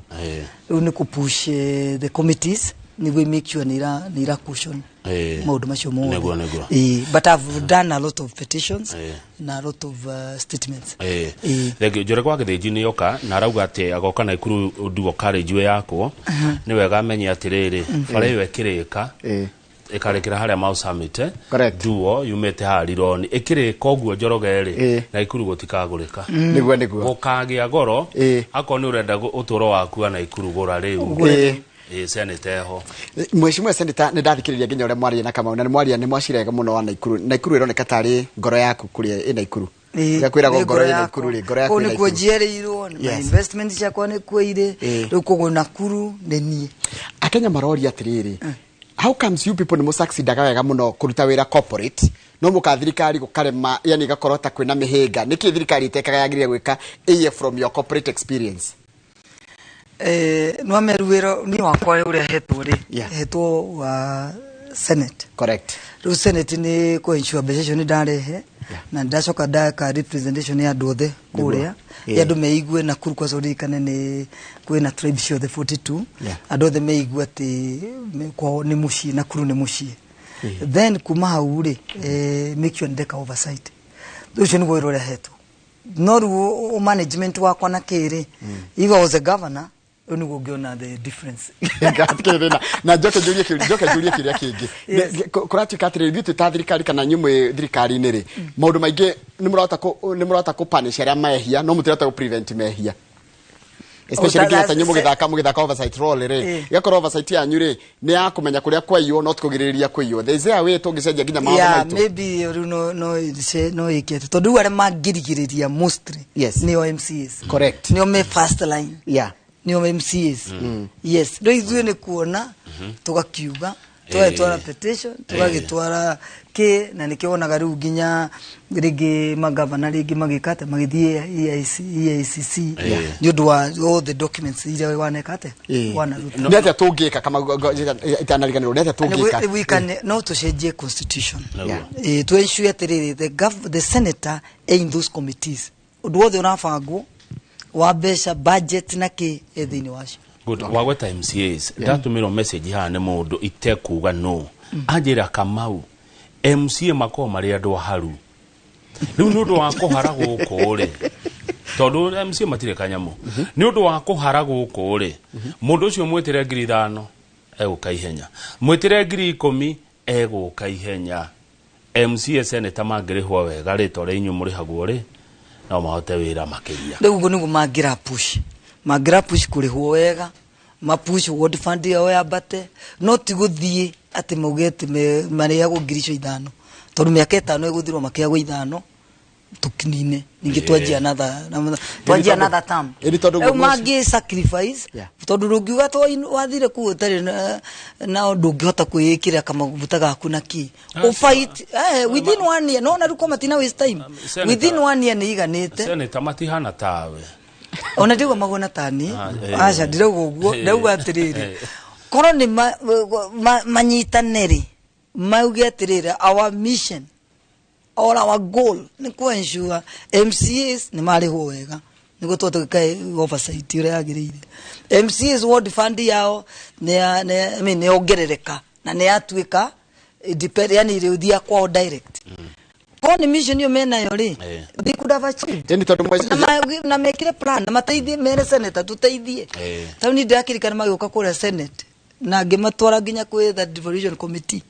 Rĩu nĩ kũpush the committees nĩguo make sure nĩ ira cushion maũndũ macio mothe. Nĩguo. But I've done a lot of petitions na a lot of statements. Thank you. Njore kwa Gĩthĩnji nĩ oka na arauga atĩ agoka Naikuru dual carriageway yakwo. Nĩ wega amenye atĩrĩrĩ, bara ĩyo ĩkĩrĩka, ĩkarĩkĩra harĩa Mau Summit, duo yumĩte haha Rironi ĩkĩrĩka ũguo, Njoroge rĩ, Naikuru gũtikagũrĩka. Nĩguo. Gũkagĩa goro. Akorwo nĩ ũrenda ũtũũro waku wa Naikuru, gũra rĩu. Ĩ senate eho. Mheshimiwa Senator, nĩ ndathikĩrĩria nginya ũrĩa mwaria na Kamau, na nĩ mwaria nĩ mwacirega mũno wa Naikuru. Naikuru ĩroneka tarĩ ngoro yaku kũrĩa ĩ Naikuru. Ũrĩa kwĩragwo Nĩ ngoro ĩ yakwa. Naikuru rĩ, ngoro yaku Kũu ĩ nĩkuo Naikuru. njiarĩirwo na investment ciakwa nĩkuo irĩ. Rĩu koguo Nakuru nĩ niĩ. Akenya maroria atĩrĩrĩ, how comes you people nĩ mũsucceedaga wega mũno kũruta wĩra corporate, no mũka thirikari gũkarema, yani igakorwo ta kwĩna mĩhĩnga? Nĩkĩ thirikari ĩtekaga yagĩrĩire gwĩka ĩiye from your corporate experience? Nwameru wĩra niĩ wakwa ũrĩa hetwo rĩ, hetwo wa Senate. Correct. Rĩu Senate nĩ kũ ensure mbeca icio nĩ ndarehe na ndacoka ndaka representation ya andũ othe kũrĩa, ya andũ meigue Nakuru, kwanza ũririkane nĩ kwĩna tribe ciothe 42. Andũ othe meigue atĩ kwao nĩ mũciĩ, Nakuru nĩ mũciĩ. Then kuma hau rĩ, make sure ndeka oversight. Ũcio nĩguo wĩra ũrĩa hetwo, no rĩu management wakwa na kĩrĩ, if I was a governor, rĩu nĩguo ũngĩona the difference. Hatikĩrĩ thĩna, na njoke njũrie kĩũria, njoke njũrie kĩũria kĩngĩ. Yes. Kũratuĩka atĩrĩrĩ, ithuĩ twĩ ta thirikari kana inyuĩ mwĩ thirikari-inĩ rĩ, maũndũ maingĩ nĩ mũrahota kũ punish arĩa mehia, no mũtirahota kũ prevent mehia, especially nginya ta inyuĩ mũgĩthaka oversight role rĩ, ĩgakorwo oversight yanyu rĩ nĩ ya kũmenya kũrĩa kwaiywo, no ti kũgirĩrĩria kũiywo. There is a way tũngĩcenjia nginya mawatho maitũ? Maybe rĩu no ĩke atĩ tondũ rĩu arĩa mangĩrigĩrĩria mostly nĩo MCAs. Nĩo me first line. Nĩo MCAs, yes. Rĩu ithuĩ nĩ kuona tũgakiuga, tũgagĩtwara petition, tũgagĩtwara kĩ, na nĩkĩo wonaga rĩu nginya rĩngĩ magavana rĩngĩ magĩka atĩ magĩthiĩ EIC, EACC nĩ ũndũ wa all the documents iria waneka atĩ wanaruta. Nĩ atĩa tũngĩka kama itanariganĩrwo, nĩ atĩa tũngĩka? We can, no tũcenjie constitution. Nĩguo. To ensure atĩrĩrĩ, the senator in those committees, ũndũ wothe ũrabangwo wa mbeca, budget na kĩ, e thĩinĩ wacio. Good. Wagweta MCAs, ndatũmĩrwo message haha nĩ mũndũ itekuga no anjĩra, "Kamau, MCA makoragwo marĩ andũ aharu." Rĩu nĩ ũndũ wa kũhara gũkũ rĩ, tondũ MCA matirĩ kanyamũ, nĩ ũndũ wa kũhara gũkũ rĩ, mũndũ ũcio mwĩtĩre 5,000 egũka ihenya, mwĩtĩre 10,000 egũka ihenya. MCA, senator mangĩrĩhwo wega rĩ, ta ũrĩa inyuĩ mũrĩhagwo rĩ, no mahote wĩra makĩria. Rĩu ũguo nĩguo mangĩra push kũrĩhwo wega, mapush ward fund yao yambate, no ti gũthiĩ atĩ mauge atĩ marĩhagwo ngiri icio ithano, tondũ mĩaka 5 ĩgũthirwo makĩhagwo ithano, tũkinine ningĩ twanjia another term. Ĩni tondũ Rĩu mangĩ sacrifice, tondũ ndũngiuga to wathire kũu ũtarĩ na ndũngĩhota kwĩĩkĩra kamaguta gaku na kĩ ũfight within one year, no na rĩu ko matina waste time. Senator- Within one year nĩ iganĩte. Senator matihana tawe. Ona ndiuga magona tani. Ah, eh. Aca, ndirauga ũguo. Ndauga atĩrĩrĩ, korwo nĩ manyitane rĩ, mauge atĩrĩrĩ, our mission or our goal nĩ kũ ensure MCAs nĩ marĩhwo wega nĩguo tũhote gwĩka oversight ũrĩa yagĩrĩire. MCAs ward fund yao nĩ I mean, nĩ yongerereka na nĩ yatuĩka depend, yani ĩrĩthia kwao direct. Korwo nĩ mission ĩyo menayo rĩ, they could have achieved Ĩni tondũ na mekire plan na mateithie, mere senator tuteithie. Tondũ niĩ ndĩrakĩrikana magĩũka kũrĩa Senate na ngĩmatwara nginya kwĩ the devolution committee,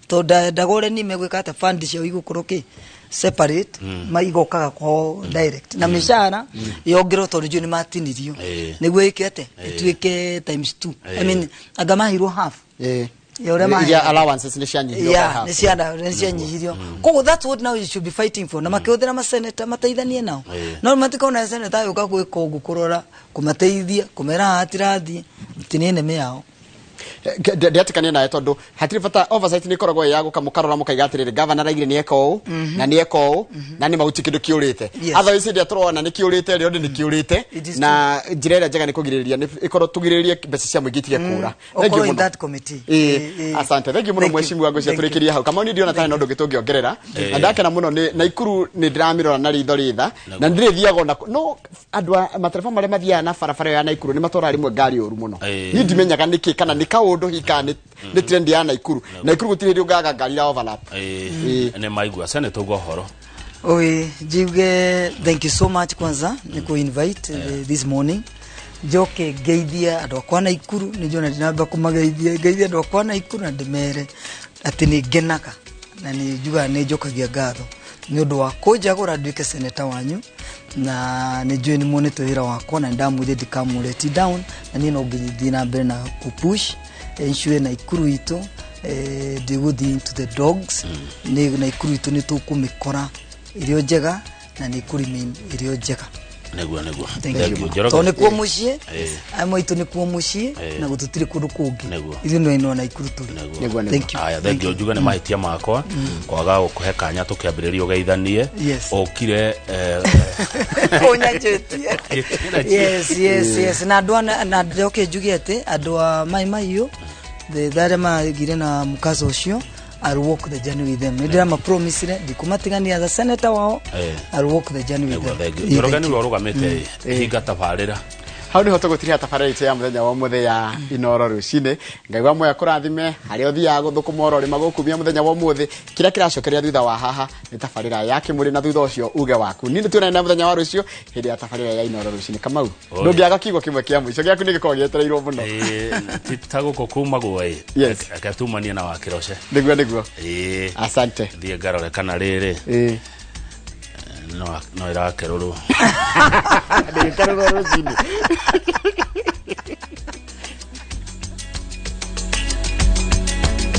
tondũ ndendaga ũrĩa niĩ megwĩka atĩ fund ciao igũkorwo kĩ separate, maigokaga kwao direct na mĩcara yongererwo, tondũ njũĩ nĩ matinirio nĩguo ĩke atĩ ĩtuĩke times two. I mean, anga mahirwo half ya ũrĩa Iria maheagwo. allowances nĩ cianyihio by Yeah, half. nĩ cianyihirio. Koguo that's what now you should be fighting for, na makĩhũthĩra maseneta mateithanie nao. No matikona seneta agĩũka gwĩka ũguo, kũrora, kũmateithia, kũmera haha hatirathiĩ, ti nĩ enemy yao. Ndiatikania nawe, tondũ hatirĩ bata. Oversight nĩ ĩkoragwo ĩ ya gũka mũkarora, mũkaiga atĩrĩrĩ, governor araigire nĩ eka ũũ na nĩ eka ũũ na nĩ mahuti kĩndũ kĩũrĩte. Otherwise hĩndĩ ĩrĩa tũrona nĩ kĩũrĩte rĩ, nĩ kĩũrĩte. It is. Na njĩra ĩrĩa njega nĩ kũgirĩrĩria, nĩ ĩkorwo tũgirĩrĩrie mbeca cia mũingĩ itige kũra. Thank you Ũkorwo in mũno. that committee. Asante, thank you mũno. Thank you. Mheshimiwa, ngwĩciria Thank you. tũrĩkĩrie hau. Kamau, niĩ ndiona tarĩ na ũndũ ũngĩ tũngĩongerera, na ndakena mũno nĩ Naikuru, nĩ ndĩramĩrora na ritho rĩtha na ndĩrĩthiaga ona no andũ a matereba marĩa mathiaga na barabara ĩyo ya Naikuru nĩ matwaraga rĩmwe ngari ũru mũno. Niĩ ndimenyaga nĩkĩ, kana nĩ kaũndũ hihi, kana nĩ trend ya Naikuru. Naikuru gũtirĩ hĩndĩ ũngaga ngari ira overlap. Nĩ maigua senator uga ũhoro. Oi, njiuge thank you so much kwanza nĩ kũ invite this morning. Njoke ngeithie andũ akwa Naikuru, nĩ njona ndinamba kũmageithia. Ngeithie andũ akwa Naikuru na ndĩmere atĩ nĩ ngenaga na nĩ njugaga nĩ njokagia ngatho nĩ ũndũ wa kũnjagũra nduĩke seneta wanyu, na nĩ njũĩ nĩ muonete wĩra wakwa, na nĩ ndamwĩrire ndikamũleti down, na niĩ no nginya thiĩ na mbere na kũpush ensure Naikuru itũ ndĩgũthiĩ into the dogs. Nĩ Naikuru itũ nĩ tũkũmĩkora ĩrĩ o njega na nĩ ĩkũ-remain ĩrĩ o njega. Nĩguo. Thank Thank you. you. Njoroge. Tondũ nĩkuo mũciĩ, aya maitũ nĩkuo mũciĩ, na gũtũtirĩ kũndũ kũngĩ. Ithuĩ nĩ no Naikuru tũrĩ. Nĩguo. Thank you. Aya, thank you. Njuge nĩ mahĩtia makwa kwaga gũkũhe kanya tũkĩambĩrĩria ũgeithanie. Ũkire Ũnyanjĩtie. Yes, na andũ na njoke njuge atĩ andũ a Mai Mahiũ The arĩa magire na mũkaca ũcio, I'll walk the journey with them. Nĩ ndĩramapromisire ndikũmatigania as a senator wao. I'll walk the journey with Nĩguo, them. thank you. Ĩĩ, Njoroge thank you. nĩwe ũrũgamĩte hinga tabarĩra. Hau niho tũgũtiria tabarĩra itũ ya mũthenya wa ũmũthĩ ya Inoro rũcinĩ. Ngai wa muoyo kũrathime harĩa ũthiaga gũthũkũma oro rĩma gũkumia mũthenya wa ũmũthĩ. Kĩrĩa kĩracokeria thutha wa haha nĩ tabarĩra ya kĩmũrĩ, na thutha ũcio uge waku. Niĩ nĩtuonane na mũthenya wa rũciũ hĩndĩ ya tabarĩra ya Inoro rũcinĩ. Kamau, Oi. ndũngĩaga kiugo kĩmwe kĩa mũico gĩaku nĩ gĩkoragwo gĩetereirwo mũno. Ĩĩ, ti ta gũkũ kumagwo ĩ. Yes. Reke tumanie na wakĩroce. Nĩguo. Ĩĩ. Asante. Thiĩ ngarore kana rĩrĩ no ĩrakerũrwo. Ndĩgĩkerũrwo rũcinĩ.